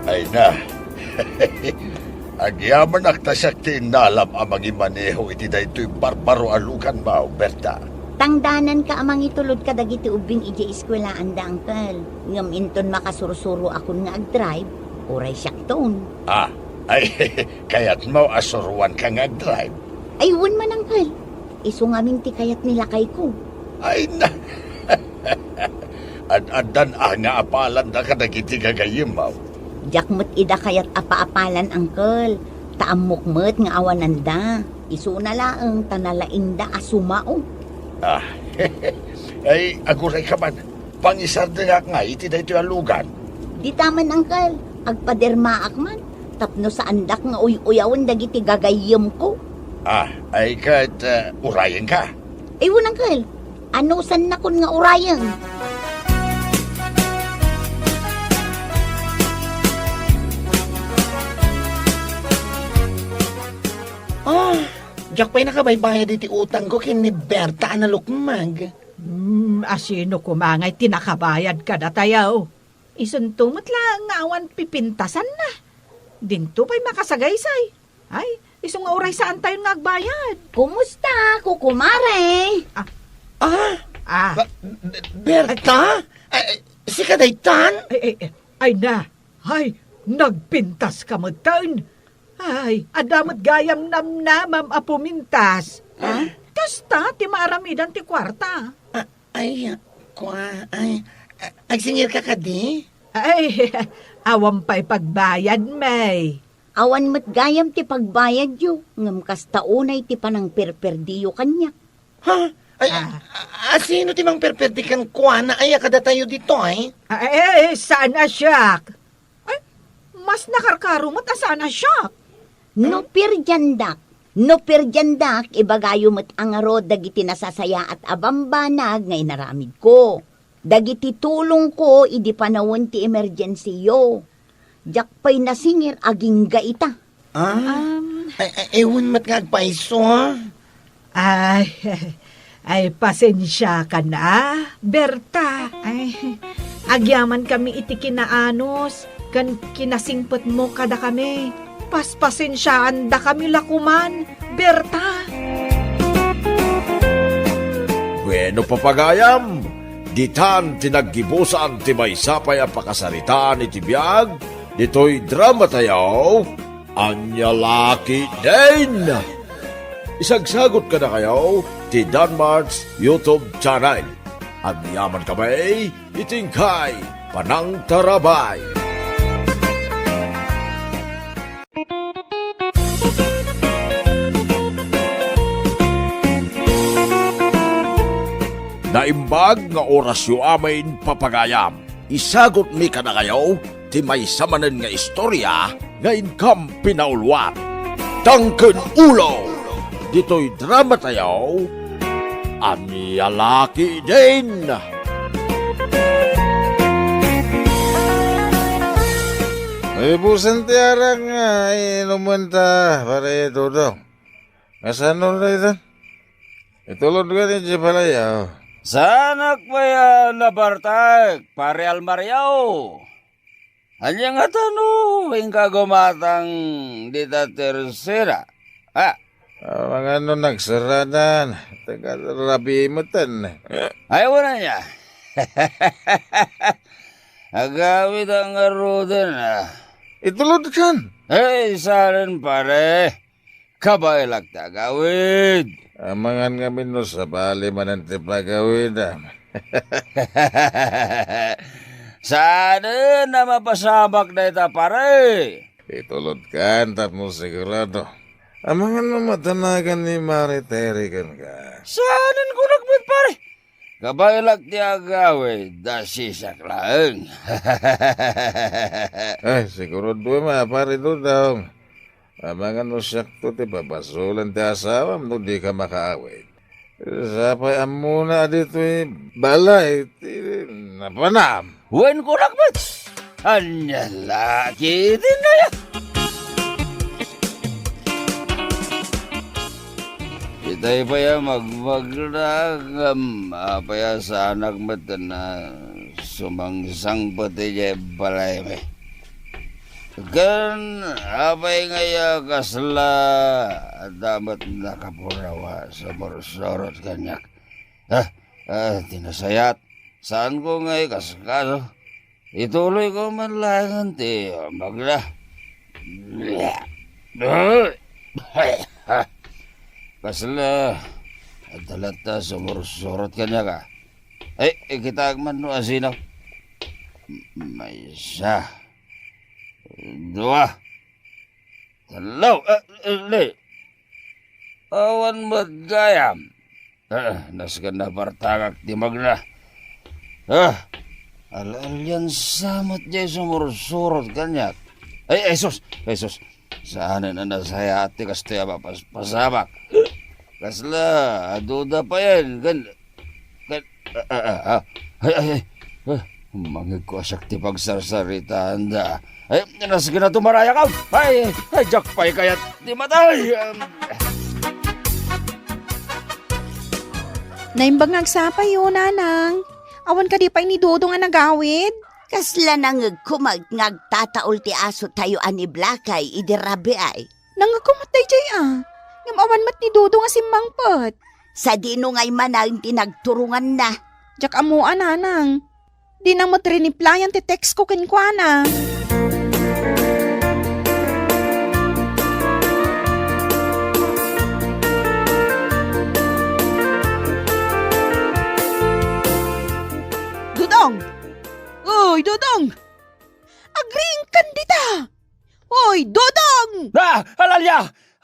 Ay na. Agyamanak ta siak ti innalam a mangimaneho iti daytoy barbaro a luganmo, Berta. Tangdananka a mangitulod kadagiti ubbing idiay eskuelaanda, Uncle. Ngem inton makasursuroakon nga agdrive, uray siakton. Ah, ay, kayatmo a suroanka nga agdrive? Ay, wen man, Uncle. Isu ngamin ti kayat ni lakayko. Ay, na. Ad-addan a nga apalanda kadagiti gagayyemmo. Diak met ida kayat a paapalan, Uncle. Ta ammok met nga awananda. Isuna laeng ta nalaingda a sumao. Ah, ay, aguray ka man. Pangisardengak nga iti daytoy a lugan. Dita man, Uncle. Agpadermaak man. Tapno saandak nga uy-uyawen dagiti gagayyemko. Ah, ay ket, eh, urayenka? Ay, wen, Uncle. Anusannakon nga urayen? Ah, diak pay nakabaybayad iti utangko ken ni Berta a nalukmeg. Hmm, asino koma ngay ti nakabayad kadatayo? Isunto met laeng nga awan pipintasanna. Dinto pay makasagaysay. Ay, isu nga uray saantayon nga agbayad. Kumusta, kukumare? Ah. Ah? Ah. Ba-, B-, Berta? Ay, sika daytan? Ay, ay, ay, ay na. Ay, nagpintas ka metten. Ay, adda met gayam namnamam a pumintas. Ah? Kas Kasta ti maaramidan ti kuarta. A-, ay, kua, ay, a-, agsingirka kadi? Ay, awan pay pagbayad, May. Awan met gayam ti pagbayadyo, ngem kasta unay ti panangperperdiyo kaniak. Ha? Ay, Ah. a-, a-, sino ti mangperperdi kenkuana? Ay, a kadatayo ditoy? Ay, saan a siak? Ay, mas nakarkaro met a saan a siak. No perdiandak, no perdiandak, ibagayo met a ngarud dagiti nasasayaat a bambanag nga inaramidko. Dagiti tulongko idi panawen ti emergensiyo. Diak pay nasingir agingga ita. Ah? Um, Ay, ay, ewan met nga agpaiso, ha? Ay, ay, pasensiakan a, Berta. Ay, agyamankami iti kinaanus ken kinasingpetmo kadakami. Paspasensiaandakami la koman, Berta. Bueno, papagayam, ditan ti naggibusan ti maysa pay a pakasaritaan iti biag ditoy dramatayo, Ania La Ketdin. Isagsagut kadakayo ti Danmart's YouTube channel. Agyaman kami iti inkay panangtarabay. Naimbag nga orasyo amin, papagayam. Isagutmi kadakayo ti maysa manen nga istoria nga inkam pinauluan. Tangken ulo, ditoy dramatayo, Ania La Ketdin. Naibusan ti arak nga inumenta, pare Dodong. Kasano dayta? Itulod ka ni Jepalayo. Saanak pay a nabartek, pare Almario. Ania ngata no inka gumatang dita tersera? Ha? Amangan no nagsaradan, taga rabii metten. Ay, wala niya. Agawid ang ngaruden, ah. Itulod kan. Ay, saan, pare? Kabaelak ti agawid. Amangan ngamin no sabali manen ti pagawidam. Saanen a mapasamak dayta, pare. Itulod kan tapno sigurado. Amangan no madanagan ni Mare Terry kenka. Saanen kunak met, pare? Kabaelak ti agawid, dasisiak laeng. Ay, sigurado ma, pare Dodong. Amangan no siakto ti pabasolan ti asawam no dika makaawid. Sapay ammona a ditoy balay ti napanam. Wen kunak met. Ania la ketdin aya? Itay pay a magmagna ngem apay a saanak met a sumangsangpet idiay balaymi. Ken apay ngay a kasla adda met nakapuraw a sumursurot kaniak? Ah, ah, ti nasayaat, saanko nga ikaskaso. Ituloyko man laengen ti magna. Kasla, adda latta sumursurot kaniak a. Ay, ikitaek man no asino. Maysa. Dua. Tallo. Ah, ah, li. Awan met gayam. Ah, nasken nabartagak ti magna. Ah, al-alian sa met diay sumursurot kaniak. Ay, ay, sus! Ay, sus! Saanen a nasayaat ti kastoy a mapaspasamak. Kasla, aduda payen, ken, ken, ah, ah, ah, ah. Ay, ay, ay. Ah, mangigko a siak ti pagsarsaritaanda. Ay, nasken a tumarayak. Ay, ay, diak pay kayat ti matay. Naimbag nga agsapayo, Nanang. Awan kadi pay ni Dodong a nagawid? Kasla nangegko met nga agtataul ti asotayo a ni Blakay idi rabii. Nangegko met daydiay a. Ngem awan met ni Dodong a simmangpet. Sadino ngay manen ti nagturonganna? Diak ammo a, Nanang. Dina met riniplayan ti textko kenkuana.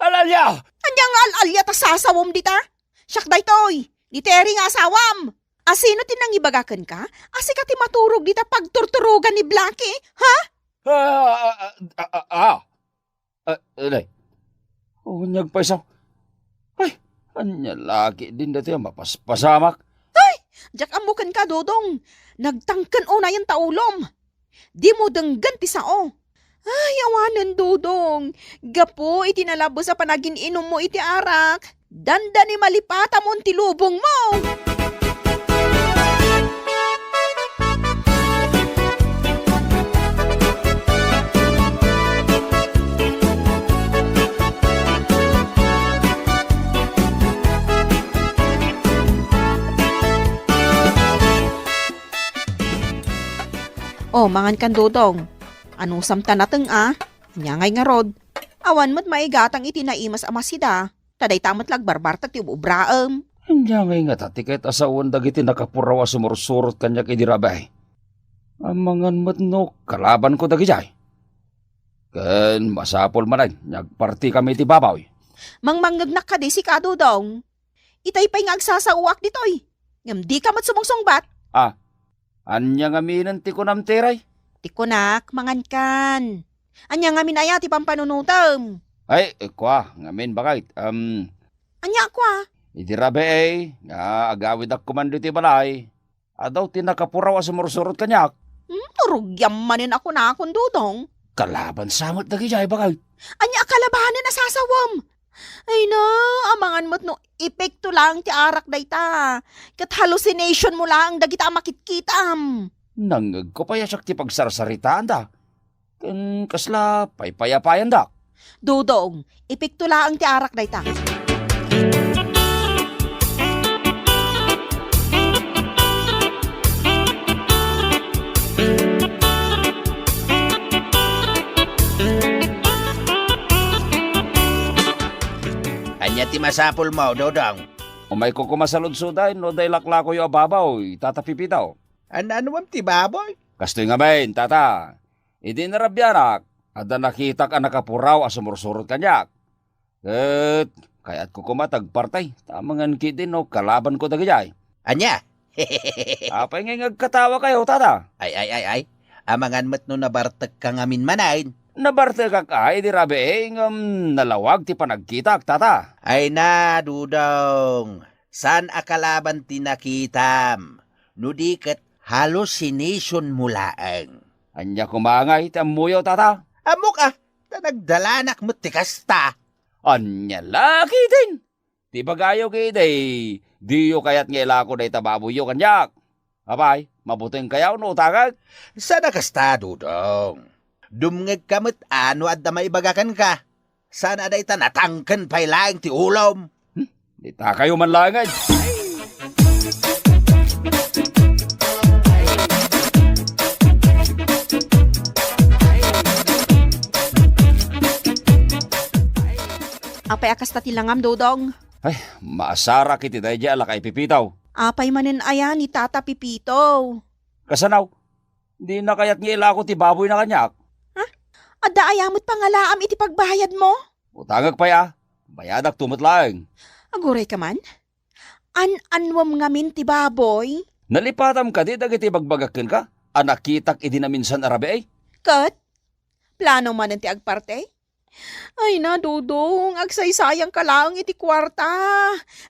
Al-alia! Ania nga al-alia ta sasawom dita? Siak daytoy, ni Terry nga asawam. A, sino ti nangibaga kenka a sika ti maturog dita pagturturogan ni Blackie? Ha? Ah, ah, ah, ah, ah, ah. Ah, anay. Unyag pay sa. Ay, ania la ketdin daytoy a mapaspasamak? Ay, diak ammo kenka, Dodong. Nagtangken unayen ta ulom. Dimo denggen ti sao. Ay, awanen, Dodong. Gapu iti nalabes a panagin-inummo iti arak, dandani malipatamon ti lubongmo. O, mangan kan, Dodong. Anusam ta nateng a? Ania ngay ngarud? Awan met maigatang iti naimas a masida. Ta dayta met la agbarbartek ti ub-ubraem. Ania ngay ngata ti kayat a sawen dagiti nakapuraw a sumursurot kaniak idi rabii? Amangan met no kalabanko dagidiay. Ken masapul manen nga agpartikami iti baboy. Mangmangngegnak kadi sika, Dodong? Itay pay nga agsasaoak ditoy. Ngem dika met sumungsungbat. Ah, ania ngaminen ti kunam, Terry? Ti kunak, mangankan. Ania ngamin aya ti pampanunotem? Ay, kua, ngamin, baket. Um, ania kua? Idi rabii, nga agawidak koman ditoy balay, adu ti nakapuraw a sumursurot kaniak. Hmm, turugiam manen a kunakon, Dodong. Kalaban sa met dagidiay, baket. Ania a kalabanen a sasawem? Ay na, amangan met no epekto laeng ti arak dayta. Ket hallucination mo laeng dagita a makitkitam. Nangngegko pay a siak ti pagsarsaritaanda. Ken kasla paypayapayandak. Dodong, epekto laeng ti arak dayta. Ania ti masapulmo, Dodong? Umayko koma saludsod no adda ilakulakoyo a baboy, Tata Pipito. An-anuem ti baboy? Kastoy ngamin, Tata. Idi narabianak, adda nakitak a nakapuraw a sumursurot kaniak. Ket kayatko koma ti agparti, ta amangan ketdin no kalabanko dagidiay. Ania? Apay ngay nga agkatawakayo, Tata? Ay, ay, ay, ay. Amangan met no nabartekka ngamin manen. Nabartekak idi rabii, ngem nalawag ti panagkitak, Tata. Ay na, Dodong. Saan a kalaban ti nakitam, no di ket hallucination mo laeng. Ania koma ngay ti ammoyo, Tata? Ammok a, ta nagdalanak met ti kasta. Ania la ketdin? Ti ibagayo ketdi, diyo kayat nga ilako dayta baboyyo kaniak. Apay, mabutengkayo no utangek? Saan a kasta, Dodong. Dumngegka met a no adda maibaga kenka. Saan a dayta natangken pay laeng ti ulom? Hmm? Ditakayo man laeng. Apay a kasta ti langam, Dodong? Ay, maasarak iti daydiay a laka-ipipitaw. Apay manen aya ni Tata Pipito? Kasano? Dina kayat nga ilako ti baboyna kaniak? Ha? Adda aya met pangalaam iti pagbayadmo? Utangek pay a. Bayadakto met laeng. Aguray ka man? An-anuem ngamin ti baboy? Nalipatam kadi dagiti ibagbagak kenka a nakitak idi naminsan a rabii? Ket? Plano manen ti agparti? Ay na, Dodong, agsaysayanka laeng iti kuarta.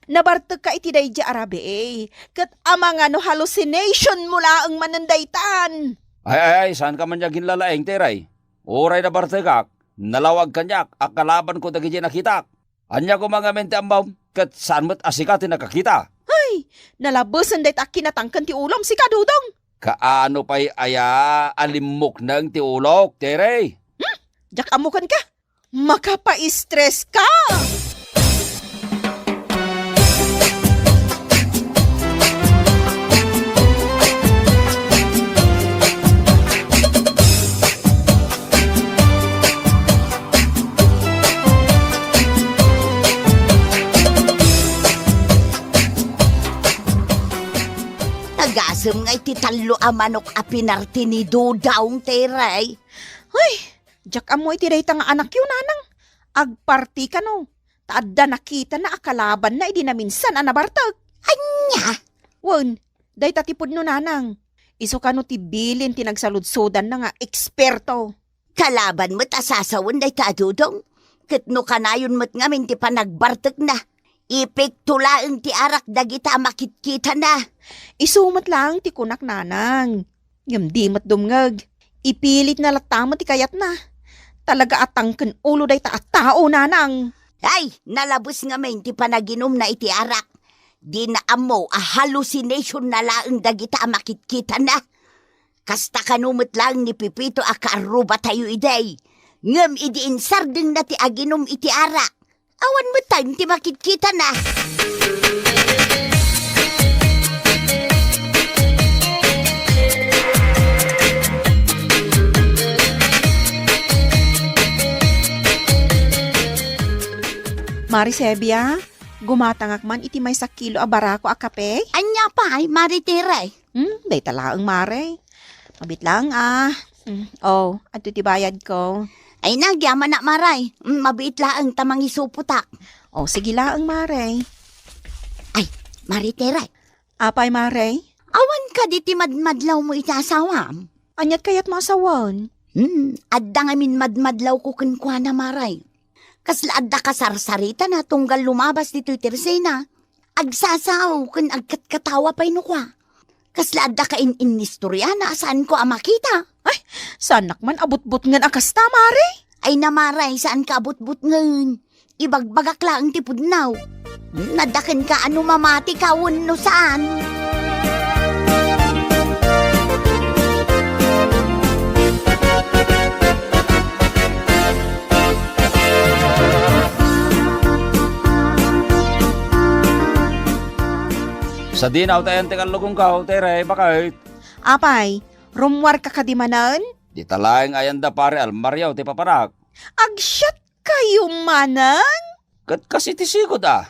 Nabartekka iti daydiay a rabii, ket amangan no hallucination mo laeng manen daytan. Ay, ay, ay, saanka man nga aginlalaing, Terry. Uray nabartekak, nalawag kaniak a kalabanko dagiti nakitak. Ania koma ngamin ti ammom, ket saan met a sika ti nakakita? Ay, nalabesen dayta a kinatangken ti ulom, sika, Dodong. Kaano pay aya a limmukneng ti ulok, Terry? Hmm? Diak ammo kenka. Makapaistres ka! Nagasem nga iti tallo a manok a pinarti ni Dodong, Terry. Ay, diak ammo iti dayta nga anakyo, nanang. agparti kano, ta adda nakitana a kalabanna idi naminsan a nabartek. Ania? Wen, dayta ti pudno, nanang. Isu kano ti bilin ti nagsaludsodanna nga eksperto. Kalaban met a sasawen dayta a Dodong, ket no kanayon met ngamin ti panagbartekna, ipikto laeng ti arak dagita a makitkitana. Isu met laeng ti kunak, nanang. Ngem di met dumngeg. Ipilitna latta met ti kayatna. Talaga a tangken ulo dayta a tao, nanang. Ay, nalabes ngamin ti panaginumna iti arak. Dina ammo a hallucination na laeng dagita a makitkitana. Kasta kano met laeng ni Pepito a kaarrubatayo idi. Ngem idi insardengna ti aginum iti arak, awan met ti makitkitana. Mari Sebia, gumatangak man iti maysa kilo a barako a kape? Ania pay, Mari Tere? Hmm, dayta laeng, Mare. Mabiit laeng, ah. Hmm, oh, adto ti bayadko. Ay, nagyamanak, Mare. Hmm, mabiit laeng ta mangisupotak. Oh, sige laeng, Mare. Ay, Mare Tere. Apay, Mare? Awan kadi ti madmadlawmo iti asawam? Aniat kayatmo a sawen? Hmm, adda ngamin madmadlawko kenkuana, Mare. Kasla adda kasarsaritana tunggal lumabas ditoy tersena. Agsasao ken agkatkatawa pay no kua. Kasla adda kain-innistoriana a saanko a makita. Ay, saanak man a butbutngen a kasta, Mare. Ay, Mare, saanka a butbutngen. Ibagbagak laeng ti pudno. Naddaken ka a no mamati ka wenno saan. Sadino ta ayan ti kallugongko, Tere, baket? Apay, rummuarka kadi manen? Dita laeng ayanda Pare Almario ti papanak. Agsiat kayo manen? Ket kas iti sigud a.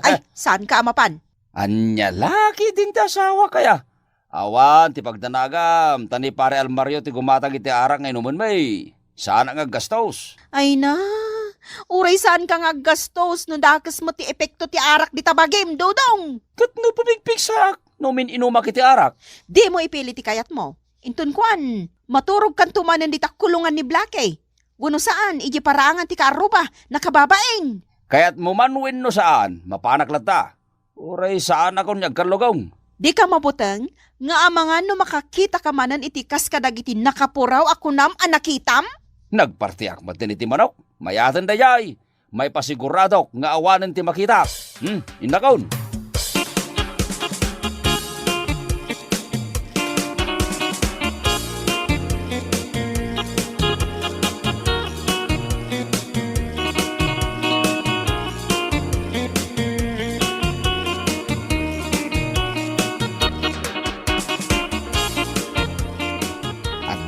Ay, saanka a mapan? Ania la ketdin ti asawak aya? Awan ti pagdanagam, ta ni Pare Almario ti gumatang iti arak nga inumenmi. Saanak nga aggastos. Ay na, uray saanka nga aggastos no dakes met ti epekto ti arak dita bagim, Dodong. Ket no pumigpigsaak no umin-inumak iti arak? Dimo ipili ti kayatmo. Inton kuan, maturogkanto manen dita kulongan ni Blackie. Wenno saan, idiay paraangan ti kaarruba, nakababain. Kayatmo man wenno saan, mapanak latta. Uray saanakon nga agkallugong. Dika mabuteng nga amangan no makakitaka manen iti kas kadagiti nakapuraw a kunam a nakitam? Nagpartiak met iti manok. Mayaten dayay. Maipasiguradok nga awanen ti makitak. Hmm, innakon.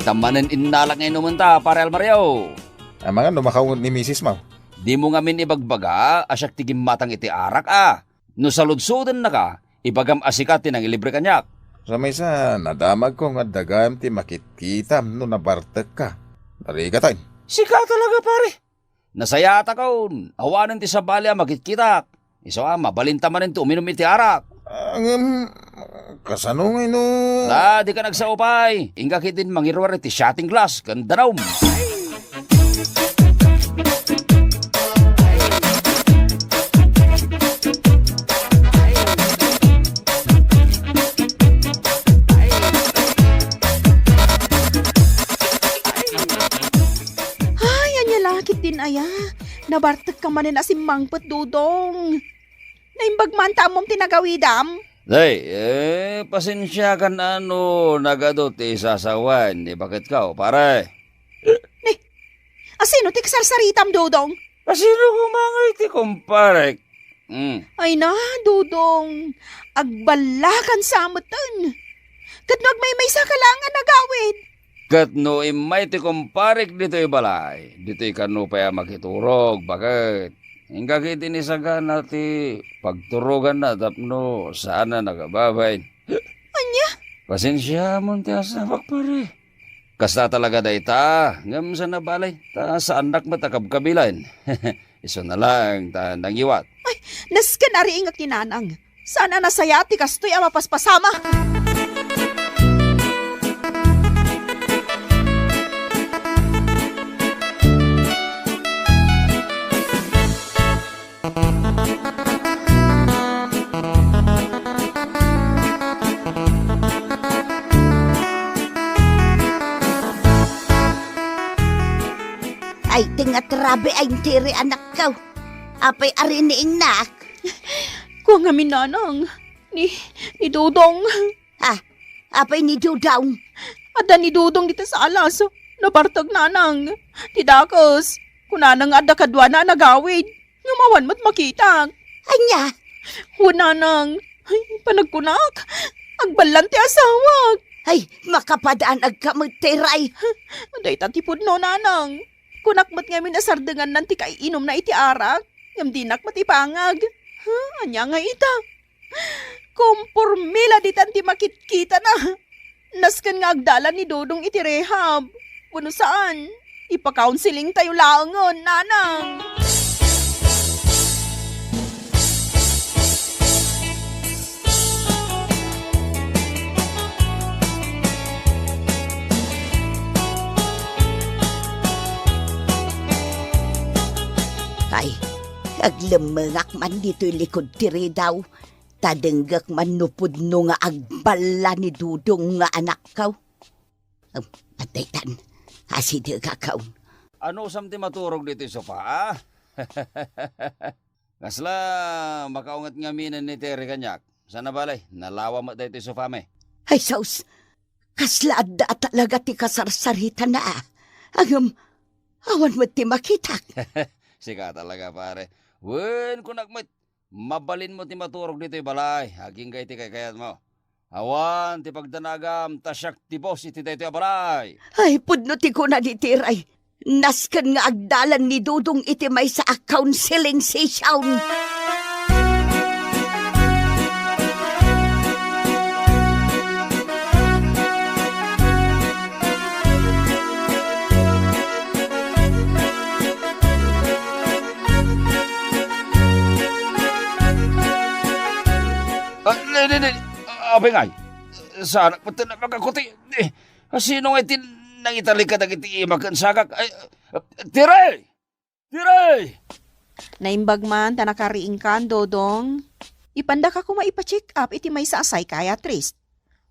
Adda manen innalak nga inumenta, Pare Almario. Amangan no makaunget ni misis mo. Dimo ngamin ibagbaga a siak ti gimmatang iti arak a. No saludsodennaka, ibagam a sika ti nangilibre kaniak. Sa maysa, nadamagko nga adda gayam ti makitkitam no nabartekka. Narigatan. Sika talaga, pare. Nasayatakon, awanen ti sabali a makitkitak. Isu a, mabalinta manen ti uminum iti arak. Ah, ngem, kasano ngay no? Ah, dika nagsao pay. Inka ketdin mangiruar iti shooting glass ken danum. Ay, ania la ketdin aya? Nabartekka manen a simmangpet, Dodong. Naimbag man ta ammom ti nagawidam? Day, eh, pasensiakan a no nagadu ti isasawen ni baketko, pare. Ni, asino ti kasarsaritam, Dodong? Asino koma ngay ti kumparek? Hmm. Ay na, Dodong, agballakan sa metten. Ket no agmaymaysa ka laeng a nagawid. Ket no immay ti kumparek ditoy balay, ditoy kano pay a makiturog, baket. Inka ketdi ni sagana ti pagturoganna tapno saan a nakababain. Ania? Pasensiamon ti asawak, pare. Kasta talaga dayta, ngem saan a bale, ta saannak met a kabkabilan. Isuna laeng ta nangiwat. Nasken a riingek ni Nanang. Saan a nasayaat ti kastoy a mapaspasamak. Ay, ti nga trabe ay, Tere, anakko. Apay a riingnak? Kua ngamin, Nanang, ni, ni Dodong. Ah, apay ni Dodong? Adda ni Dodong dita sa alas. Nabartek, Nanang. Ti dakes, kunana nga adda kaduana a nagawid. Ngem awan met makitak. Ania? Wen, Nanang. Ay, panagkunak, agballan ti asawak. Ay, makapadanagka met, Tere. Dayta ti pudno, Nanang. Kunak met ngamin a sardengannan ti kaiinumna iti arak, ngem dinak met ipangag. Ha? Ania nga ita? Komporme la ditan ti makitkitana. Nasken nga agdalan ni Dodong iti rehab. Wenno saan, ipa-counseling tayo laengen, Nanang. Ay, aglemmengak man ditoy likud ti ridaw. Ta denggek man no pudno nga agballa ni Dodong nga anakko. Em, adda itan. Asidegakon. Anusam ti maturog ditoy sofa, a? Kasla makaunget ngaminen ni Tere kaniak. Saan a bale, nalawa met daytoy sofami. Ay, sus! Kasla adda talaga ti kasarsaritana. Ngem, awan met ti makitak. Sika talaga, pare. Wen, kunak met, mabalinmo ti maturog ditoy balay, agingga iti kaykayatmo. Awan ti pagdanagam, ta siak ti boss iti daytoy a balay. Ay, pudno ti kuna ni Tere. Nasken nga agdalan ni Dodong iti maysa a counseling session. Ah, ne, ne, ne. Ah, apay ngay? Saanak met a makakuti. Eh, sino ngay ti nangitalik kadagiti ima ken sagak? Ay, ah, Tere! Tere! Naimbag man ta nakariingkan, Dodong. Ipandaka koma ipa-check up iti maysa a psychiatrist.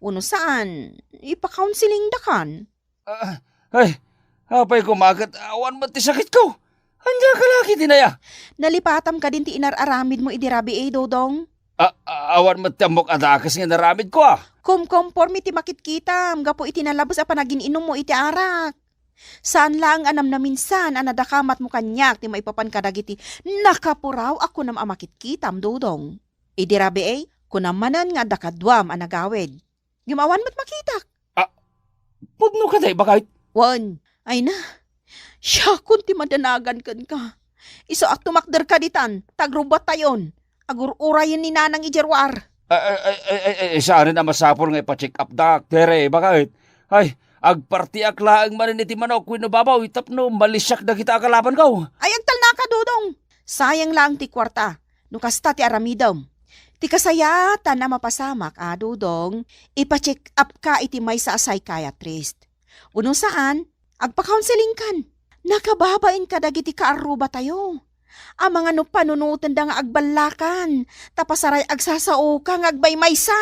Wenno saan, ipa-counselingdakan. Ah, ay, apay koma ket awan met ti sakitko. Ania ka la ketdin aya? Nalipatam kadin ti inar-aramidmo idi rabii, Dodong? A-, a-, awan met ti ammok a dakes nga inaramidko, a. Kumkomporme ti makitkitam gapu iti nalabes a panagin-inummo iti arak. Saan laeng a namnaminsan a nadakamatmo kaniak ti maipapan kadagiti nakapuraw a kunam a makitkitam, Dodong. Idi rabii, kunam manen nga adda kaduam a nagawid. Ngem awan met makitak. Ah, pudno kadi, baket? Wen. Ay na. Siakon ti madanagan kenka. Isu a tumakderka ditan, ta agrubbatayon. Agur-urayen ni Nanang idiay ruar. Ay, ay, ay, ay, ay, ay, saanen a masapul nga ipa-check up dak, Tere, baket? Ay, agpartiak laeng manen iti manok wenno baboy tapno malisiak dagita a kalabanko. Ay, agtalnaka, Dodong. Sayang laeng ti kuarta. No kasta ti aramidem. Ti kasayaatan a mapasamak a, Dodong, ipa-check up ka iti maysa a psychiatrist. Wenno saan, agpa-counseling kan. Nakababain kadagiti kaarrubatayo. Amangan no panunotenda nga agballakan, ta pasaray agsasaoka nga agmaymaysa.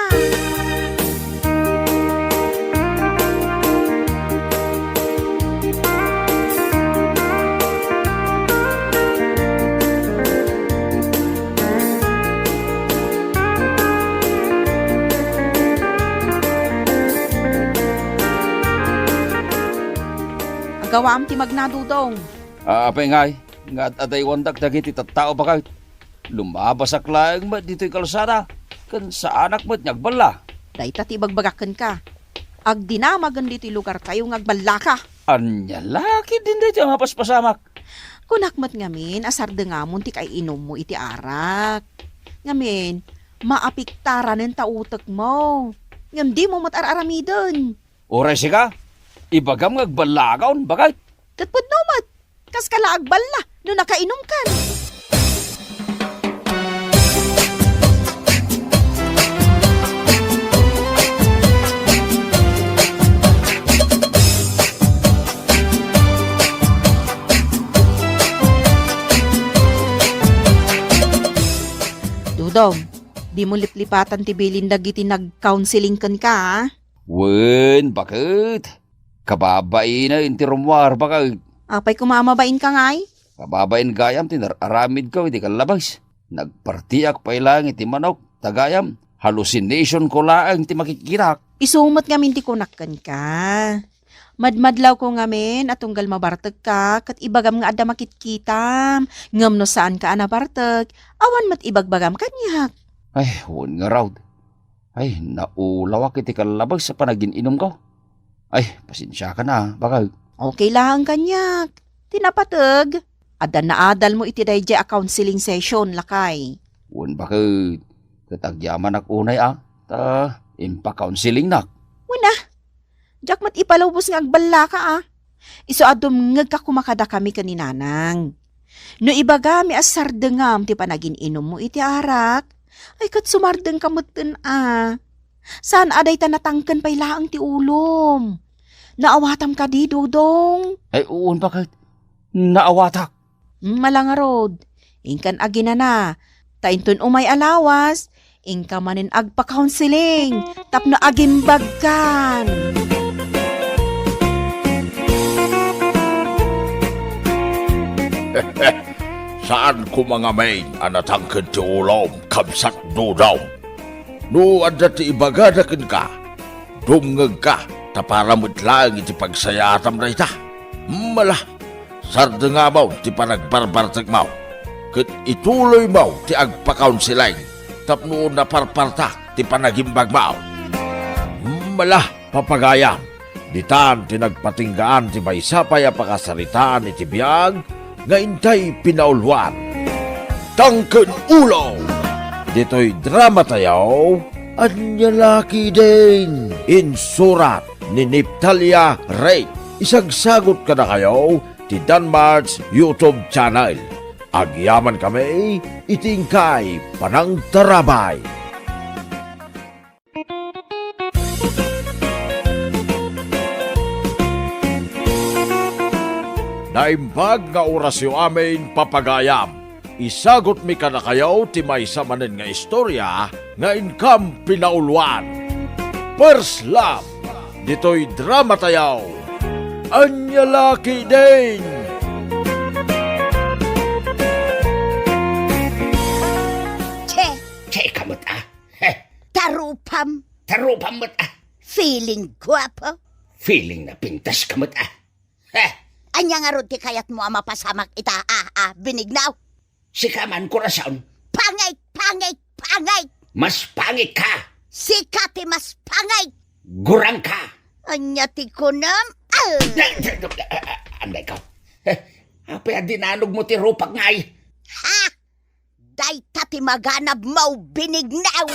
Agawaam ti magna, Dodong. Ah, apay ngay, nga ad-adaywandak dagiti tattao, baket. Lumabasak laeng met ditoy kalsada, ken saanak met nga agballa. Dayta ti ibagbagak kenka. Agdinamagen ditoy lugartayo nga agballaka. Ania la ketdin daytoy a mapaspasamak? Kunak met ngamin a sardengamon ti kaiinummo iti arak. Ngamin, maapektaranen ta utekmo. Ngem dimo met ar-aramiden. Uray sika, Ibagam nga agballakaon, baket. Ket pudno met, kaska la agballa no nakainumkan. Dodong, dimo liplipatan ti bilin dagiti nag-counseling kenka, a? Wen, baket. Kababainen ti rummuar, baket. Apay koma a mabainka ngay? Kababain gayam ti nar-aramidko iti kallabas. Nagpartiak pay laeng iti manok, ta gayam, hallucination ko laeng ti makikkitak. Isu met ngamin ti kunak kenka. Madmadlawko ngamin a tunggal mabartekka ket ibagam nga adda makitkitam. Ngem no saanka a nabartek, awan met ibagbagam kaniak. Ay, wen ngarud. Ay, naulawak iti kallabas a panagin-inumko. Ay, pasensiakan a, baket. Okay laeng kaniak. Ti napateg, adda naadalmo iti daydiay a counseling session, lakay. Wen, baket. Ket agyamanak unay a, ta impa-counselingnak. Wen a, diak met ipalubos nga agballaka a. Isu a dumngegka koma kadakami ken ni Nanang. No ibagami a sardengam ti panagin-inummo iti arak, ay ket sumardengka metten a. Saan a dayta natangken pay laeng ti ulom. Naawatam kadi, Dodong? Ay, wen, baket. Naawatak. Hmm, mala ngarud. Inkan aginana. Ta inton umay a lawas, inka manen agpa-counseling tapno agimbagkan. Saan koma ngamin a natangken ti ulom, kabsat Dodong. No adda ti ibagada kenka, dumngegka, ta para met laeng iti pagsayaatam dayta. Mala, sardengamon ti panagbarbartekmo, ket ituloymo ti agpakaunseling tapno naparpartak ti panagimbagmo. Mala, papagayam, ditan ti nagpatinggaan ti maysa pay a pakasaritaan iti biag nga intay pinauluan. Tangken ulo! Ditoy dramatayo, Ania La Ketdin! Insurat ni Neftalia Rey. Isagsagot kadakayo ti Danmart's YouTube channel. Agyamankami iti inkay panangtarabay. Naimbag nga orasyo amin, papagayam. Isagutmi kadakayo ti maysa manen nga istorya nga inkam pinauluan. First Love, ditoy dramatayo, Ania La Ketdin! Che! Che ka met, ah. Heh. Tarupam. Tarupam met, ah. Feeling guapo. Feeling napintas ka met, ah. Heh. Ania ngarud ti kayatmo a mapasamak ita, ah, ah, binignaw? Sika man, Corazon. Pangit, pangit, pangit! Mas pangit ka! Sika ti mas pangit! Gurang ka! Ania ti kunam? Ah! Anday ka. Heh. Apay a dinanogmo ti rupak ngay? Ha? Dayta ti maganabmo, binignaw!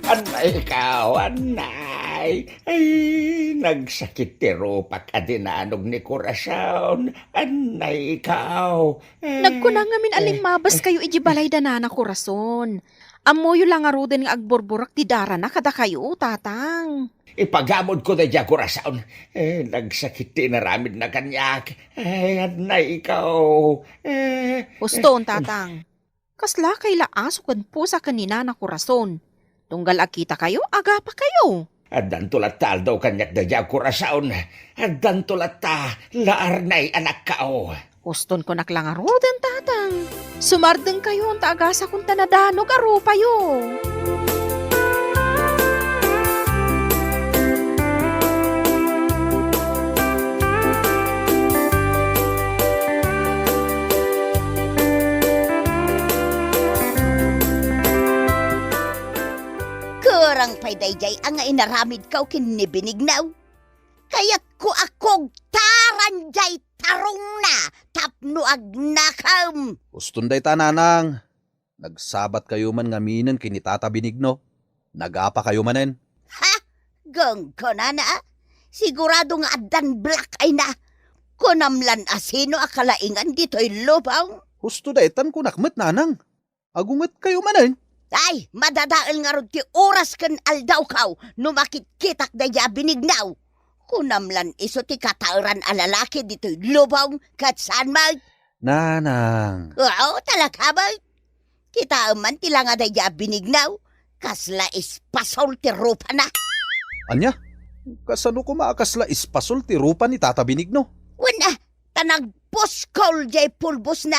Anay ikaw, anay. Ay, nagsakit ti rupak a dinanog ni Corazon. Anay ikaw. Eh, nagkuna ngamin a eh, limmabas eh. Kayo iti balay da Nana Corazon. Ammoyo la ngaruden nga agburburek ti darana kadakayo, Tatang. Ipagamodko daydiay a Corazon. Eh, nagsakit ti inaramidna kaniak. Ay, anay ikaw. Eh, Huston, eh, Tatang. Kasla kay la aso ken pusa ken ni Nana Corazon. Tunggal agkitakayo, agapakayo. Addanto latta aldaw kaniak daydiay a Corazon. Addanto latta, la arnay anakko. Huston kunak la ngaruden, Tatang. Sumardengkayon ta agasakon ta nadanog a rupayo. Nang pay daydiay a nga inaramidko ken ni Benigno. Kayatko a kugtaran jay tarongna tapno agnakem. Uston dayta, nanang. Nagsabatkayo man ngaminen ken ni Tata Benigno. Nagapakayo manen. Ha? Gangganana, a? Sigurado nga addan black eye na. Kunam lan a sino a kalaingan ditoy lubong? Husto daytan kunak met, nanang. Agungetkayo manen. Ay, madadael ngarud ti oras ken aldawko no makitkitak daydiay a Benigno. Kunam lan isu ti kataeran a lalaki ditoy lubong ket saan met? Nanang. Oo, talaga met. Kitaem man ti langa daydiay a Benigno, kasla espasol ti rupana. Ania? Kasano koma a kasla espasol ti rupa ni Tata Benigno? Wen a, ta nagpuskol jay pulbosna.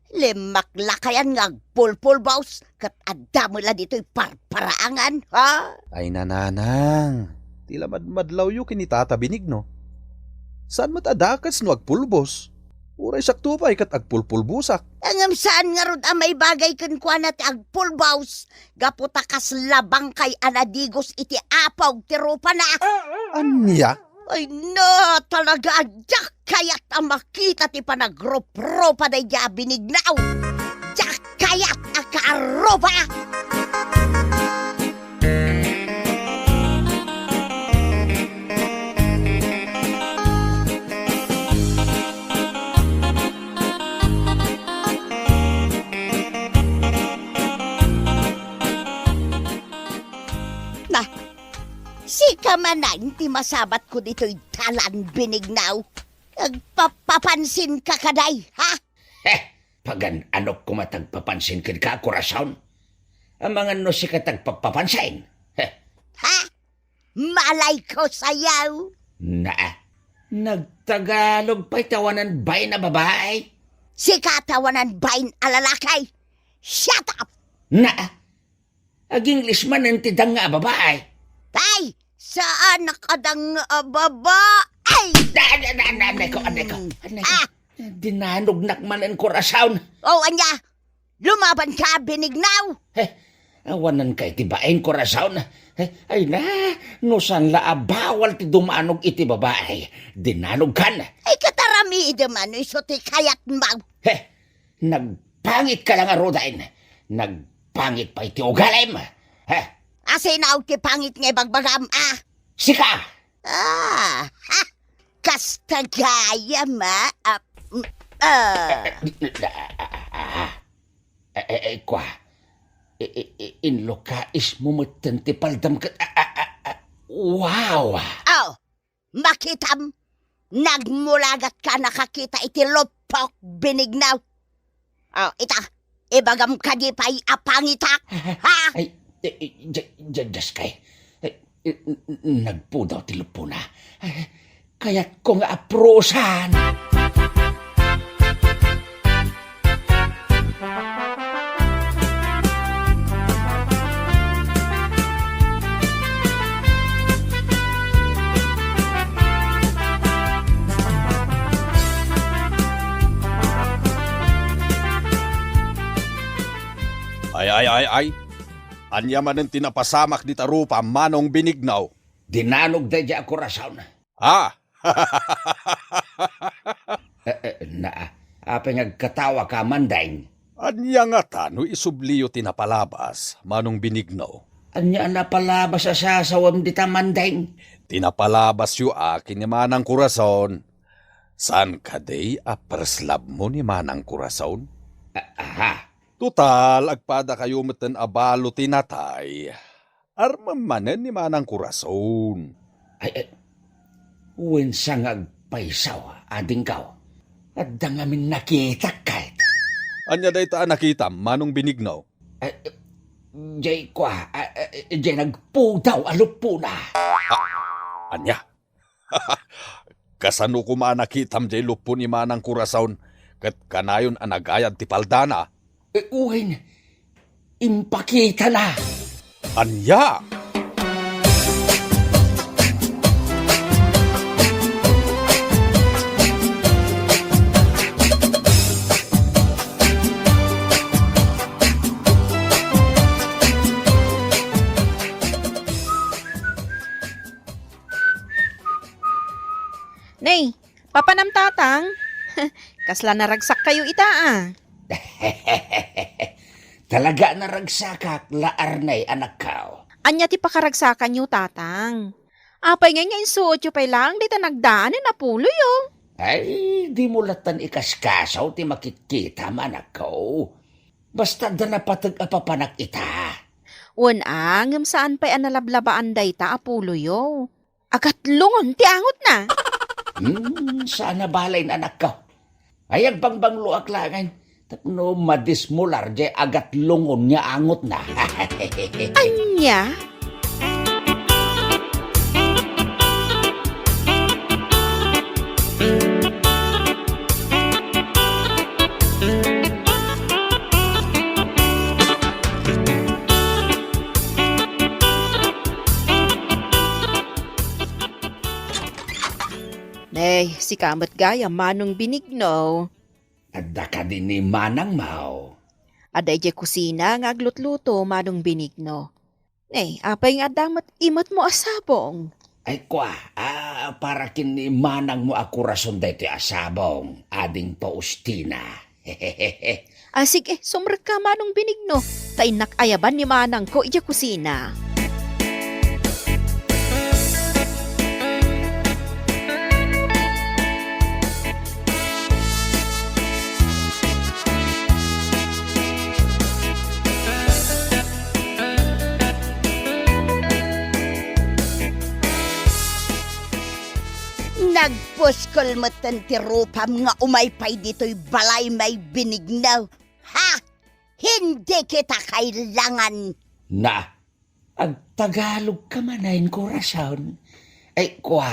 Limmak lakayan nga agpulpulbos, ket adda met la ditoy parparaangan, ha? Ay, nanang, ti la madmadlawyo ken ni Tata Benigno. Saan met a dakes no agpulbos? Uray sakto pay ket agpulpulbosak. Ngem saan ngarud a maibagay kenkuana ti agpulbos, gapu ta kasla bangkay a nadigos iti apog ti rupana. Ania? Ay, na, talaga, diak kayat a makita ti panagrupropa daydiay a Benigno. Diak kayat a kaarupa. Na, sika manen ti masabatko ditoy dalan, Benigno. Agpapapansinka kadi, ha? He, pagan-anok koma ti agpapansin kenka, Corazon. Amangan no sika ti agpapapansin. He. Ha? Malayko sayo. Naa, nagtagalog pay ti awanan bain a babai. Sika ti awanan bain a lalaki. Shut up! Naa, ag-English manen ti danga a babai. Ay, saan a kadanga a babai? Da, da, da, da, aneko, aneko, aneko. Ah! Dinanognak manen, Corazon. Oh, ania? Lumabanka, Benigno! He, awananka iti bain, Corazon. He, ay na, no saan la a bawal ti dumanog iti babai, dinanogkan. Ay, ket aramidem no isu ti kayatmo. He, nagpangitka la ngaruden. Nagpangit pay ti ugalim. He. Asino ti pangit nga ibagbagam, a? Sika! Ah, ha! Kasta gayam, a? Ah, mm, ah. Eh, eh, eh, kua. I-, i-, i-, inlukais mo metten ti paldam ket, ah, ah, ah, ah, wow! Oh, makitam, nagmulagat ka nakakita iti luppok, Benigno. Oh, ita, ibagam kadi pay a pangitak, ha? Ay, eh, eh, ja-, ja-, Jaskay. Eh, eh, n-, n-, nagpudaw ti luppona. Eh, kayatko nga aprusan. Ay, ay, ay, ay. Ania manen ti napasamak dita rupa, Manong Benigno? Dinanog daydiay a Corazon. Ah! Eh, eh, naa, apay nga agkatawaka, Mandeng? Ania ngata no isubliyo ti napalabas, Manong Benigno? Ania a napalabas a sasawem dita, Mandeng? Ti napalabasyo a ken ni Manang Corazon. Saan kadi a first love mo ni Manang Corazon? A-, aha. Total, agpadakayo metten a balo ti natay. Armem manen ni Manang Corazon. Ay, ay, wen sa nga agpaysaw, adingko. Adda ngamin nakitak ket. Ania dayta a nakitam, Manong Benigno? Ay, jay kua, a, a, jay nagpudaw a luppona. Ah, ania? Kasano koma a nakitam jay luppo ni Manang Corazon ket kanayon a nagayad ti paldana? Eh, wen, impakitana. Ania? Apanam, Tatang? Kasla naragsakkayo ita, a? Talaga a naragsakak, la Arnay, anakko. Ania ti pakaragsakanyo, Tatang? Apay ngay nga insuotyo pay laeng dayta nagdaanen a puloyo? Ay, dimo lattan ikaskasaw ti makitkitam, anakko. Basta adda napateg a papanak ita. Wen a, ngem saan pay a nalablabaan dayta a puloyo. Agatlongen ti angotna. Hmm, saan a balayen, anakko. Ay, agbangbangloak laengen tapno madismolar diay agatlongen nga angotna. Ania? Nay, sika met gayam, Manong Benigno. Adda kadi ni manangmo? Adda idiay kusina nga aglutluto, Manong Benigno. Nay, apay nga adda met imetmo a sabong? Ay, kua, a, para ken ni manangmo a korason daytoy a sabong, Ading Faustina. A, sige, sumrekka, Manong Benigno, ta innak ayaban ni manangko idiay kusina. Nagpuskol metten ti rupam nga umay pay ditoy balay, Manong Benigno. Ha? Hindi kita kailangan. Na, agtagalogka manen, korason. Ay, kua,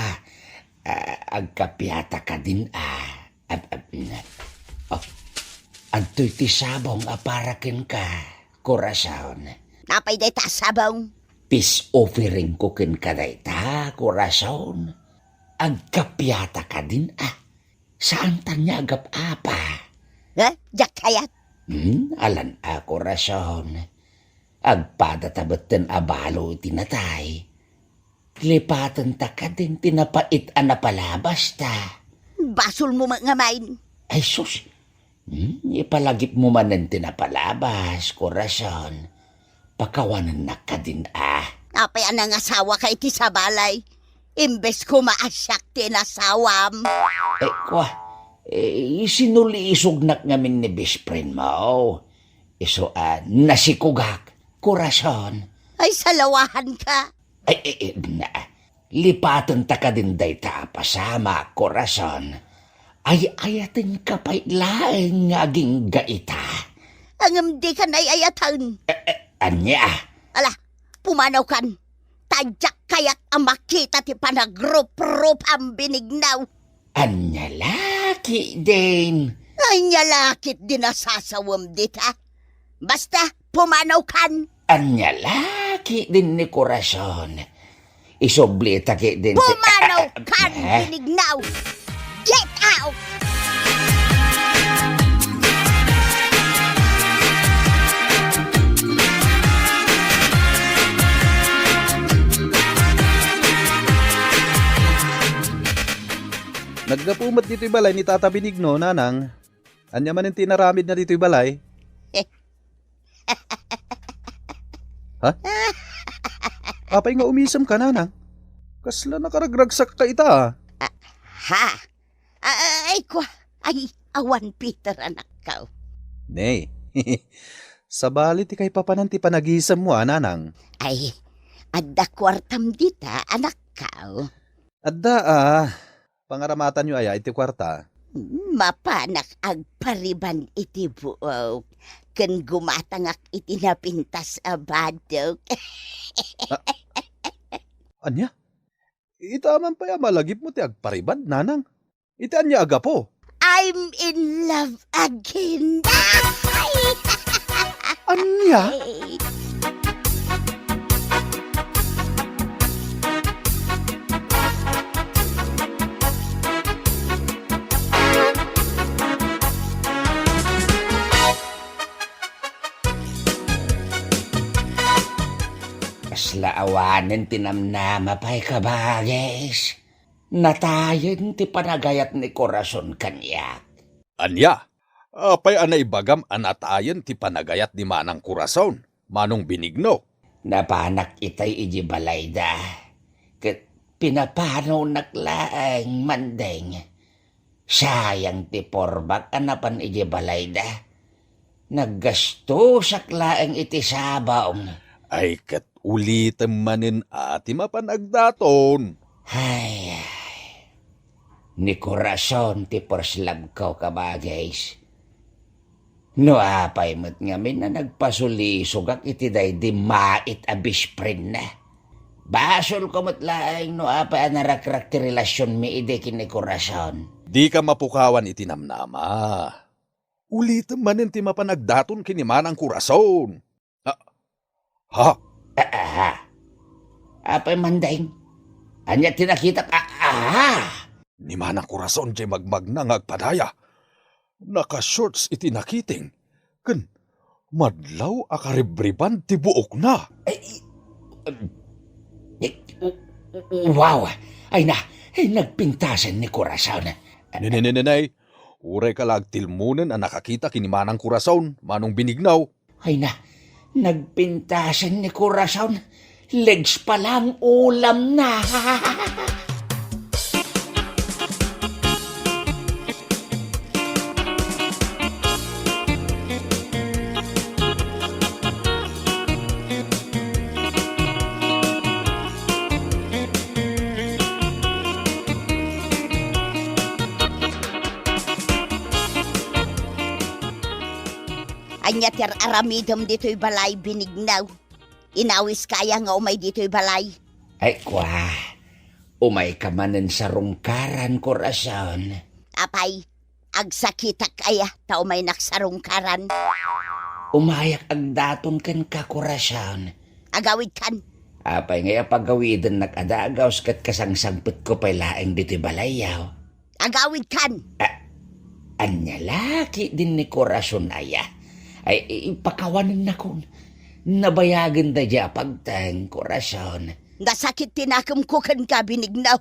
a, agkapiata kadin, a. Ab-, ab-, na. Oh, adtoy ti sabong a para kenka, korason. Apay dayta a sabong? Peace offering ko kenka dayta, korason. Agkapiata kadin, a. Saantan nga agap-apa. Ha? Diak kayat. Hmm, alan a, korason. Agpadata metten a balo iti natay. Lipatenta kadin ti napait a napalabasta. Basolmo met ngamin. Ay, sus. Hmm, ipalagipmo manen ti napalabas, korason. Pakawanennak kadin, a. Apay a nangasawaka iti sabalay? Imbes koma a siak ti inasawam. Eh, kua, eh, sinulisognak ngamin ni best friendmo. Isu a nasikogak, korason. Ay, salawahanka. Ay, eh, eh, na, lipatenta kadin dayta a pasamak, korason. Ay-ayatenka pay laeng nga agingga ita. Ngem dika ay-ayaten. Eh, eh, ania? Ala, pumanawkan. Ta diak kayat a makita ti panagruprupam, Benigno. Ania la ketdin? Ania la ketdin a sasawem dita? Basta, pumanawkan. Ania la ketdin ni korason? Isublita ketdin ti... Pumanawkan, eh, Benigno! Get out! Naggapu met ditoy balay ni Tata Benigno, Nanang. Ania manen ti inaramidna ditoy balay? Ha? Apay nga umisemka, Nanang? Kasla nakaragragsakka ita, a. Ah, ha? Ah, ay, kua. Ay, awan, Peter, anakko. Ne. Sabali ti kaipapanan ti panagisemmo, a, Nanang. Ay, adda kuartam dita, anakko. Adda, a. Pangaramatanyo aya iti kuarta? Mapanak agpariban iti buok ken gumatangak iti napintas a badok. A-, ania? Ita man pay a malagipmo ti agpariban, Nanang? Iti ania a gapu? I'm in love again. Ay! Ania? Kasla awanen ti namnama pay, kabagis. Natayen ti panagayat ni Corazon kaniak. Ania? Apay a naibagam a natayen ti panagayat ni Manang Corazon, Manong Benigno? Napanak itay iti balayda. Ket pinapanonak laeng, Mandeng. Sayang ti purbak a napan iti balayda. Naggastosak laeng iti sabong. Ay, ket ulitem manen a ti mapan agdaton. Ay, ay. Ni Corazon ti first love ko, kabagis. No apay met ngamin a nagpasulisogak iti daydi mait a best friend na. Basolko met laeng no apay a narakrak ti relasionmi idi ken ni Corazon. Dika mapukawan iti namnama. Ulitem manen ti mapan agdaton ken ni Manang Corazon. Ah, ha? Ah, ah, ha? Apay, Mandeng? Ania ti nakitak? Ah, ah, ha? Ni Manang Corazon diay magmagna nga agpadaya. Naka-shorts iti nakiting, ken madlaw a karibriban ti buokna. Ay, um, eh, w-, w-, wow! Ay na, ay, nagpintasen ni Corazon. Ne, ne, ne, ne, ne. Uray ka la agtilmonen a nakakita ken ni Manang Corazon, Manong Benigno. Ay na, nagpintasen ni Corazon. Legs pa lang ulam na. Ania ti ar-aramidem ditoy balay, Benigno? Inawiska aya nga umay ditoy balay? Ay, kua, umayka manen sarungkaran, Corazon. Apay, agsakitak aya ta umaynak sarungkaran? Umayak agdaton kenka, Corazon. Agawidkan. Apay ngay a pagawidennak a dagus ket kasangsangpetko pay laeng ditoy balayyo? Agawidkan. A-, ania la ketdin ni Corazon aya? Ay, i-, ipakawanennakon. Nabayagen daydiay a pagteng, Corazon. Nasakit ti nakemko kenka, Benigno.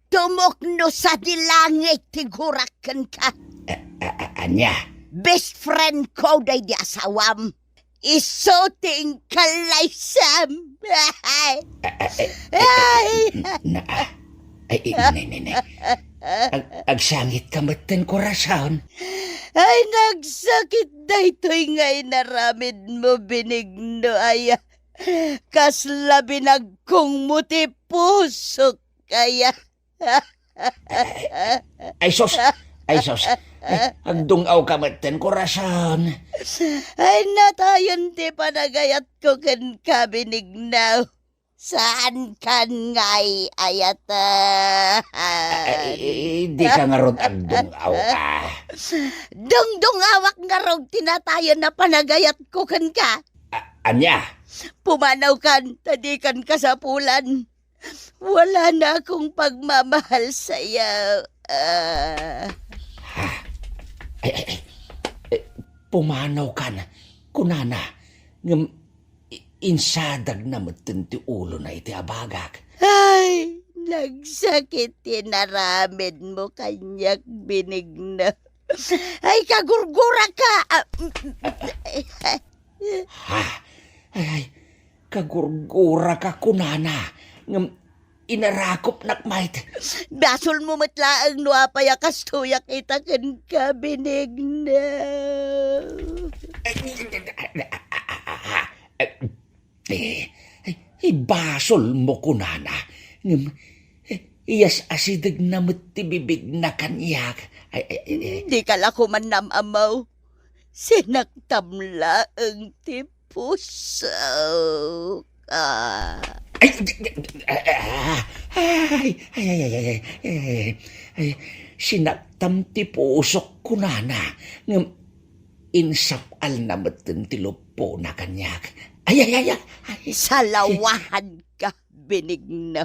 Tumukno sadi langit ti gurak kenka. A-, a-, a-, ania? Best friend ko daydi asawam. Isu ti inkallaysam. Ay. A-, a-, a-, a-, Ay. N-, na, ah. Ay, i-, ne, ne, ne. Ag-, agsangitka metten, Corazon. Ay, nagsakit daytoy nga inaramidmo, Benigno aya. Kasla binagkongmo ti pusok aya. Ay, sus! Ay, sus! Ay, agdung-awka metten, Corazon. Ay, natayen ti panagayatko kenka, Benigno. Saankan nga ay-ayatan. Ay, dika ngarud agdung-aw, ah. Dungdungawak ngarud ti natayen a panagayatko kenka. A-, ania? Pumanawkan, ta dikan kasapulan. Wala na akong pagmamahal sayo. Ah. Ha? Ay, ay, ay. Eh, pumanawkan, kunana, ngem i-, insadagna metten ti ulona iti abagak. Ay, nagsakit ti inaramidmo kaniak, Benigno. Ay, kagurguraka! Ah, Ha? Ay, ay, kagurguraka kunana, ngem inarakupnak met. Basolmo met laeng no apay a kastoyak ita kenka, Benigno. Ay, eh, ay, ibasolmo kunana, ngem, eh, iyas-asidegna met ti bibigna kaniak. Ay, ay, ay, ay. Dika la koma nam-amaw. Sinaktam laeng ti pusok. Ah. Ay, ay, ay, ay, ay, ay, ay, ay, sinaktam ti pusok kunana, ngem insap-alna metten ti luppona kaniak. Ay, ay, ay, ay, ay. Salawahanka, Benigno.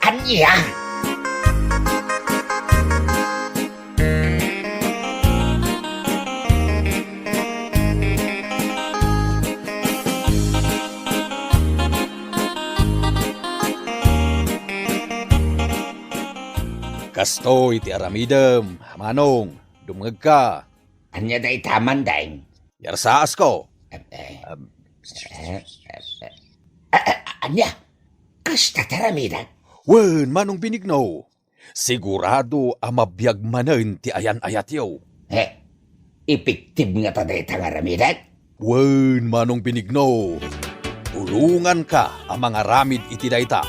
Ania? Kastoy ti aramidem, Manong. Dumngegka. Ania dayta, Mandeng? Yarsaasko. Eh, eh, Am, eh, eh, eh, eh, ania? Kasta ti aramidek? Wen, Manong Benigno. Sigurado a mabiag manen ti ayan-ayatyo. Eh, epektibo ngata dayta nga aramidek? Wen, Manong Benigno. Tulonganka a mangaramid iti dayta.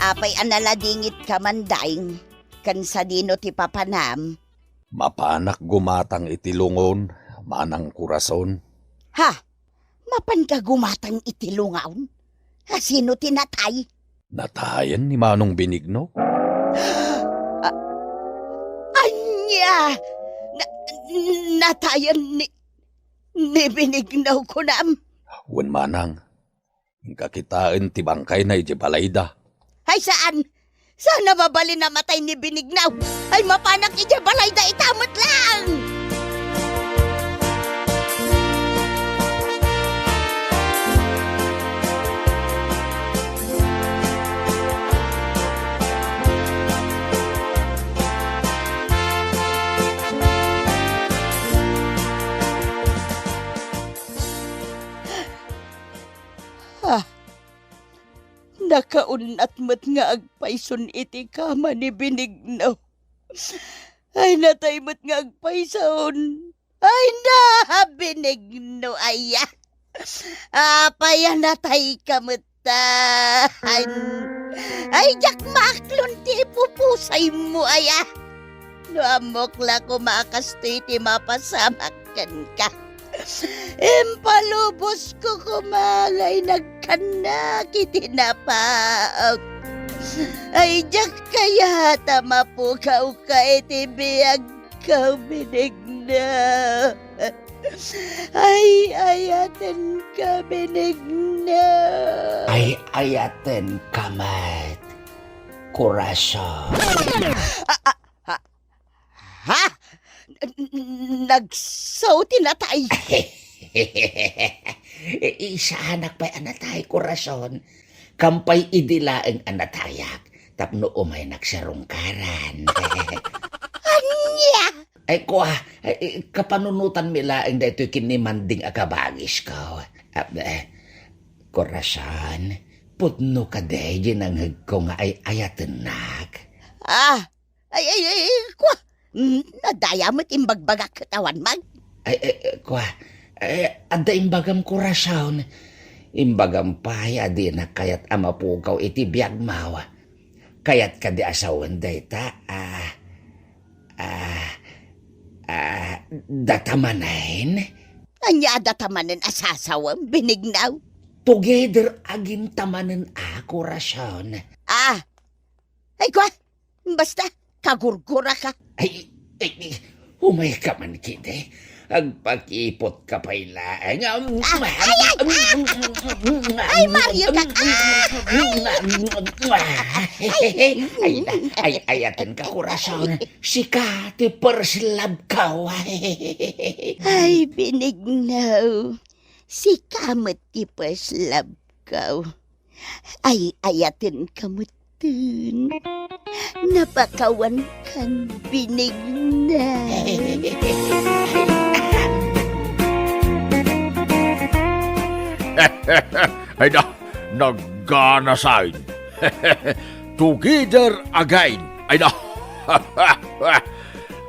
Apay a naladingitka, Mandeng, ken sadino ti papanam? Mapanak gumatang iti lungon, Manang Corazon. Ha? Mapanka gumatang iti lungon? A, sino ti natay? Natayen ni Manong Benigno. A-, ania? Na-, natayen ni, ni Benigno, kunam? Wen, Manang. Inka kitaen ti bangkayna idiay balayda. Ay, saan? Saan a mabalin a matay ni Benigno? Ay, mapanak idiay balayda ita met laeng! Ah, nakaunnat met nga agpayson iti kama ni Benigno. Ay, natay met nga agpayson. Ay, na, Benigno, aya. Apay a natayka met ta? Ay, ay, diak maaklon ti ipupusaymo, aya. No ammok la koma a kastoy ti mapasamak kenka. Impalubosko koma nga inagkannak iti napaak. Ay, diak kayat a mapukawka iti biagko, Benigno. Ay, ayatenka, Benigno. Ay, ayatenka met, Corazon. A, a, Ha? Ha? N-, n-, nagsaw ti natay? Saanak pay a natay, Corazon. Kampay idi laeng a natayak tapno umaynak sarungkaran. Ania? Ay, kua, ay, kapanunotanmi laeng daytoy ken ni Manding a kabagisko. Ah, eh, Corazon, pudno kadi diay nangngegko nga ay-ayatennak? Ah, Ay, ay, ay, ay, kua, mm, nadaya met imbagbagak ket awan man. Ay, ay, ay, kua, ay, adda imbagam, Corazon. Imbagam pay a dinak kayat a mapukaw iti biagmo. Kayat kadi a sawen dayta, ah, ah, ah, data manen? Ania a data manen a sasawem, Benigno? Together again ta manen a, Corazon. Ah, Ay, kua, basta, kagurguraka. Ay, ay, ay, umayka man kidi. Agpakipotka pay laeng. Ah, ay, ay, ah! Ay, Mario ka! Ah! Ay, ay, ay, ayatenka, Corazon. Sika ti first love ko. Ay, Benigno. Sika met ti first love ko. Ay-ayatenka metten. Napakawankan, Benigno. Ay da, nagganasay. Together again. Ay da.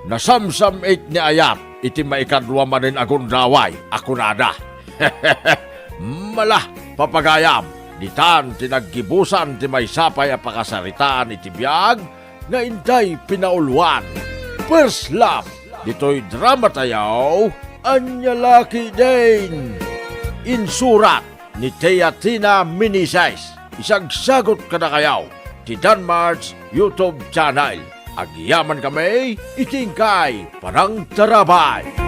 Nasamsam-it ni Ayat iti maikadua manen a gundaway a kunada. Mala, papagayam, ditan ti naggibusan ti maysa pay a pakasaritaan iti biag nga intay pinauluan. First Love, ditoy drama tayo, Ania La Ketdin. Insurat ni Teatina Meneses. Isagsagot kadakayo ti Danmar's YouTube channel. Agyaman kami iti inkay panangtarabay.